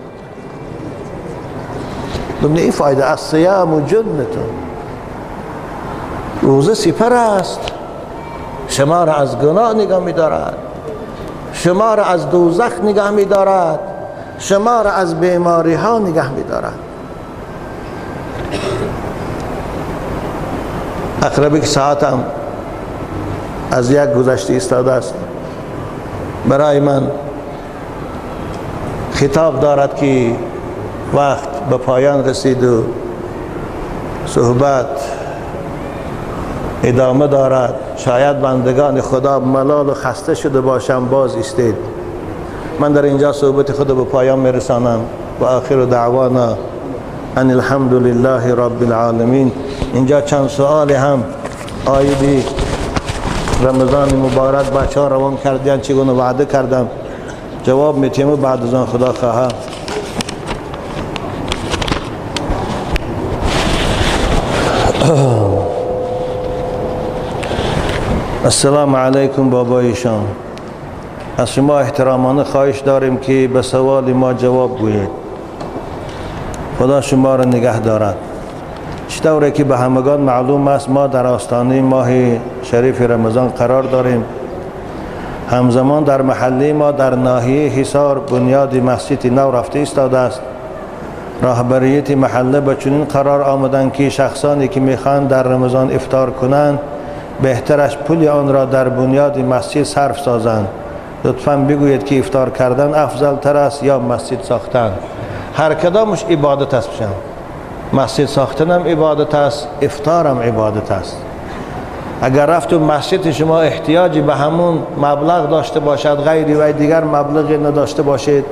ببینید این فایده الصیام جنتون، روزه سپر است، شما را از گناه نگاه می‌دارد، شما را از دوزخ نگاه می‌دارد، شما را از بیماری ها نگاه می‌دارد. اقربی که ساعتم از یک گذشته ایستاده است، برای من خطاب دارد که وقت به پایان رسید و صحبت ادامه دارد. شاید بندگان خدا ملال و خسته شده باشم، باز ایستید. من در اینجا صحبت خود به پایان میرسانم و آخر دعوانا ان الحمد لله رب العالمین. اینجا چند سوال هم آیدی رمضان مبارک بچه ها روان کردن، چگونه وعده کردم جواب میتیم و بعد از آن خدا خواه. السلام علیکم بابایشان، از شما احترامانه خواهش داریم که به سوال ما جواب گویید. خدا شما را نگه دارد. چطوره که به همگان معلوم است ما در آستانه ماه شریف رمضان قرار داریم. همزمان در محله ما در ناحیه حصار بنیاد مسجد نو رفته ایستاده است. راهبریت محله به چنین قرار آمدند که شخصانی که میخوان در رمضان افطار کنند بهترش پول آن را در بنیاد مسجد صرف سازند. لطفاً بگویید که افطار کردن افضل تر است یا مسجد ساختن؟ هر کدامش عبادت است. بشن مسجد ساختن هم عبادت است، افطار هم عبادت است. اگر رفت و مسجد شما احتیاجی به همون مبلغ داشته باشد، غیری و دیگر مبلغ نداشته باشید،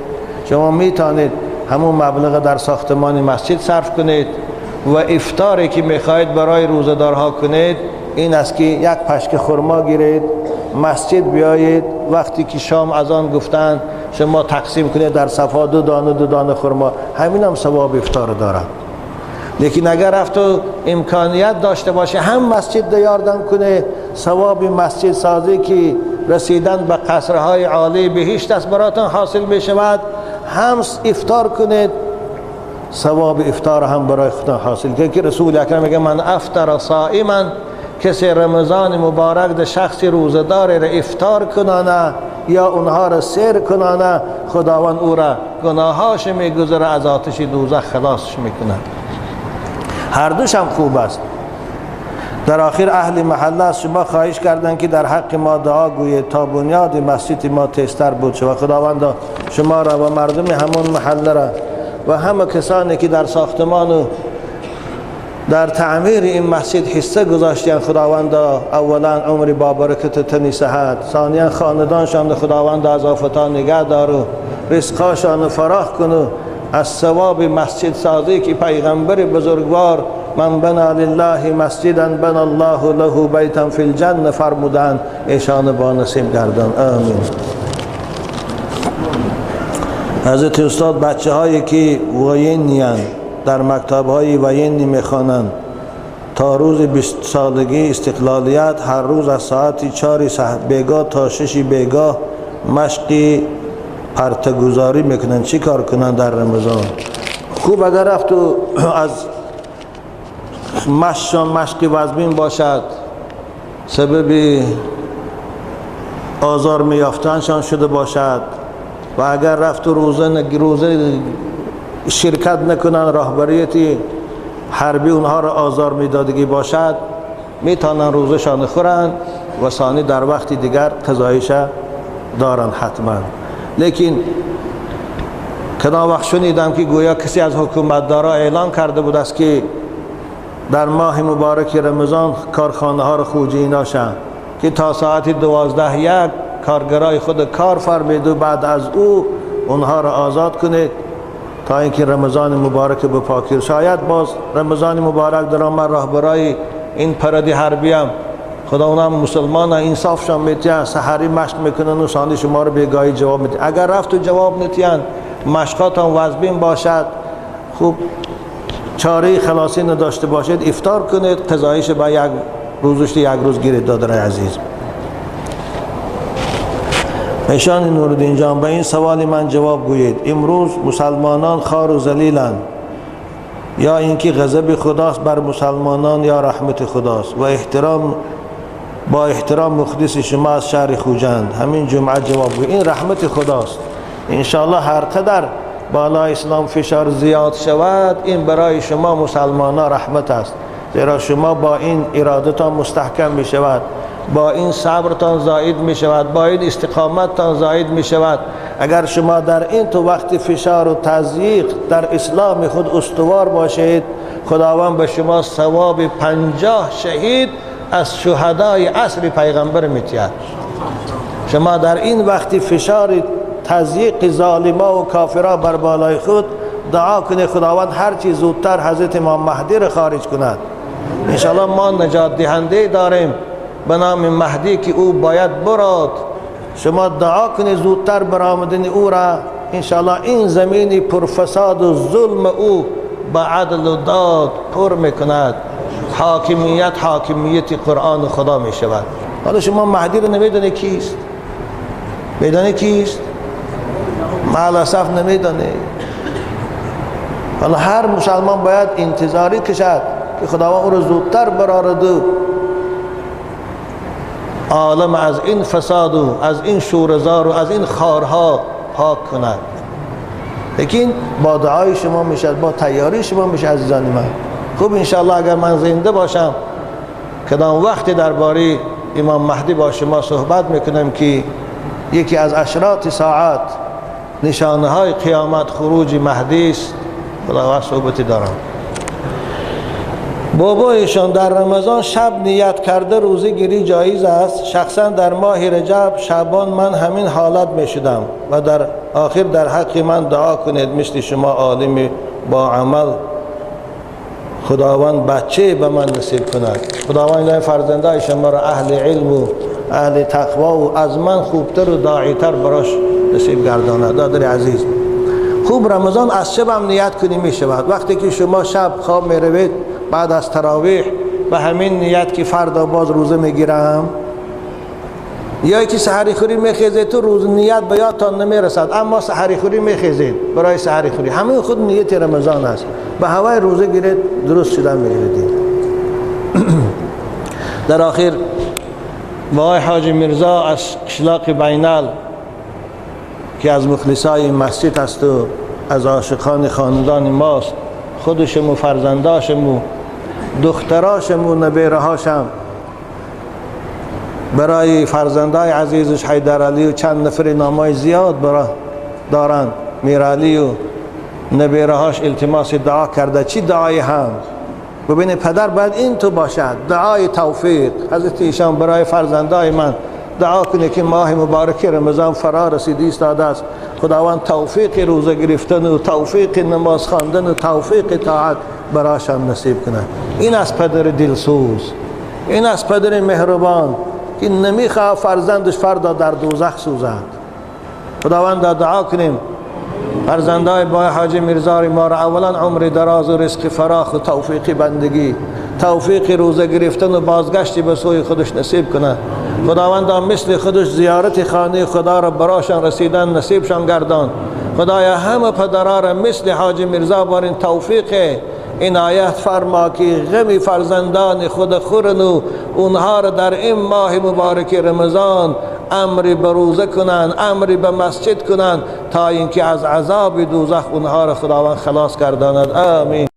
شما میتونید همون مبلغ در ساختمان مسجد صرف کنید و افطاری که میخواهید برای روزه‌دارها کنید این است که یک پشک خرما گیرید، مسجد بیایید، وقتی که شام اذان گفتن شما تقسیم کنید در صفا دو دانه دو دانه خرما، همین هم ثواب افطار دارد. لیکن اگر رفت و امکانیت داشته باشه هم مسجد یاردم کنه، ثواب مسجد سازی که رسیدن به قصرهای عالی بهشت است براتون حاصل می شود، هم افطار کنید ثواب افطار هم برای خودتون حاصل کنید. که رسول اکرم میگه من افطر صائما، کسی رمضان مبارک ده شخص روزه‌دار را افطار کنانه یا اونها را سیر کنانه، خداوند او را گناهاش میگذره، از آتش دوزخ خلاصش میکنه. هر دوش هم خوب است. در آخر اهل محله از شما خواهش کردند که در حق ما دعا گویید تا بنیاد مسجد ما تیزتر بود شود. خداوند شما را و مردم همون محله را و همه کسانی که در ساختمان و در تعمیر این مسجد حصه گذاشتین، خداوند اولا عمر با برکت تنی صحت، ثانیا خاندانشان خداوند از آفتان نگه دار و رزقاشان فراخ کن و از ثواب مسجد سازی که پیغمبر بزرگوار من بنا لله مسجدا بنا الله له بیتا فی الجنه فرمودند، ایشان با نصیب گردان. آمین. حضرت استاد بچه هایی که وینیان در مکتب های وینی میخوانند تا روز 20 سالگی استقلالیت هر روز از ساعت 4 بیگاه تا 6 بیگاه مشقی پرتگذاری میکنن، چی کار کنن در رمضان؟ خوب اگر رفت و از مشقشان مشقی وزمین باشد، سبب آزار میافتنشان شده باشد و اگر رفت و روزه شرکت نکنن، راهبریت حربی اونها را آزار میدادگی باشد، میتونن روزشان خورن و ثانی در وقت دیگر قضایش دارن حتما. لیکن کدام وقت شنیدم که گویا کسی از حکومتدارا اعلان کرده بود است که در ماه مبارک رمضان کارخانه ها را خوجی ناشن که تا ساعت 12:01 کارگرای خود کار فرمید و بعد از او اونها را آزاد کنید تا اینکه رمضان مبارک به پاکی. شاید باز رمضان مبارک در آمد راهبرای این پردی حربی هم خدا اونم مسلمان انصافشان میتین، سحری مشق میکنن و ثانی شما رو بیگاهی جواب میتین. اگر رفت و جواب نتین، مشقاتان وزبین باشد، خوب چاره خلاصی نداشته باشید، افطار کنید، قضایش با یک روزش یک روز گیرید. دادرای عزیز، ایشان نورالدین جان به این سوال من جواب گویید. امروز مسلمانان خوار و ذلیلند، یا اینکه غضب خداست بر مسلمانان یا رحمت خداست؟ و احترام با احترام مخلص شما از شهر خوجند. همین جمعه جواب گویید. این رحمت خداست. انشاءالله هر قدر بالا اسلام فشار زیاد شود، این برای شما مسلمانان رحمت است، زیرا شما با این ارادتان مستحکم می شود، با این صبرتان زاید می شود، با این استقامتتان زاید می شود. اگر شما در این تو وقت فشار و تضییق در اسلام خود استوار باشید، خداوند به شما ثواب 50 شهید از شهدای عصر پیغمبر میتید. شما در این وقت فشار تضییق ظالما و کافرا بر بالای خود دعا کنید خداوند هر چیز زودتر حضرت امام مهدی را خارج کند. انشاءالله ما نجات دهنده داریم به نام مهدی که او باید براد. شما دعا کنید زودتر برآمدن او را. انشاءالله این زمین پرفساد و ظلم او به عدل و داد پر میکند. حاکمیت حاکمیت قرآن خدا می شود. حالا شما مهدی رو نمیدونی کیست؟ میدونی کیست؟ مع الاسف نمیدونی. حالا هر مسلمان باید انتظاری کشد که خداوند او رو زودتر برآورد و عالم از این فساد و از این شورزار و از این خارها پاک کند. لیکن با دعای شما میشد، با تیاری شما میشه عزیزان من. خوب انشاءالله اگر من زنده باشم کدام وقت درباره امام مهدی با شما صحبت میکنم که یکی از اشراط ساعت، نشانه های قیامت، خروج مهدی است. خداوند صحبتی دارم. بابایشان در رمضان شب نیت کرده روزه گیری جایز است؟ شخصا در ماه رجب شعبان من همین حالت می شدم و در آخر در حق من دعا کنید مثل شما عالم با عمل خداوند بچه به من نصیب کند. خداوند فرزندای شما را اهل علم و اهل تقوا و از من خوبتر و داعیتر براش نصیب گرداند. دادر عزیز، خوب رمضان از شب هم نیت کنی می شود. وقتی که شما شب خواب می روید بعد از تراویح به همین نیت که فردا باز روزه میگیرم، یا که سحری خوری میخیزید تو روز نیت به یادتان نمیرسد، اما سحری خوری میخیزید برای سحری خوری، همین خود نیت رمضان است. به هوای روزه گیرید درست شدن میگیرید. در آخر با حاج میرزا از قشلاق بینال که از مخلصای مسجد است و از عاشقان خاندان ماست، خودشم و فرزنداشم و دختراشم و نبیرهاشم برای فرزندای عزیزش حیدر علی و چند نفر نامای زیاد برای دارند، میرعلی و نبیرهاش التماس دعا کرده. چی دعای هم؟ ببینید پدر باید این تو باشد، دعای توفیق. حضرت ایشان برای فرزندای من دعا کنه که ماه مبارک رمضان فرا رسیده ایستاده است، خداوند توفیق روزه گرفتن و توفیق نماز خواندن و توفیق طاعت براشان نصیب کنه. این از پدر دلسوز، این از پدر مهربان که نمیخواه فرزندش فردا در دوزخ سوزد. خداوند دعا کنیم فرزندای با حاج میرزا ما را اولا عمر دراز و رزق فراخ و توفیق بندگی، توفیق روزه گرفتن و بازگشتی به سوی خودش نصیب کنه. خداوند مثل خودش زیارت خانه خدا را براشان رسیدن نصیبشان گردان. خدایا همه پدرها را مثل حاج میرزا بارین توفیق عنایت فرما که غم فرزندان خود خورن و اونها را در این ماه مبارک رمضان امری به روزه کنند، امری به مسجد کنند تا اینکه از عذاب دوزخ اونها را خداوند خلاص گرداند. آمین.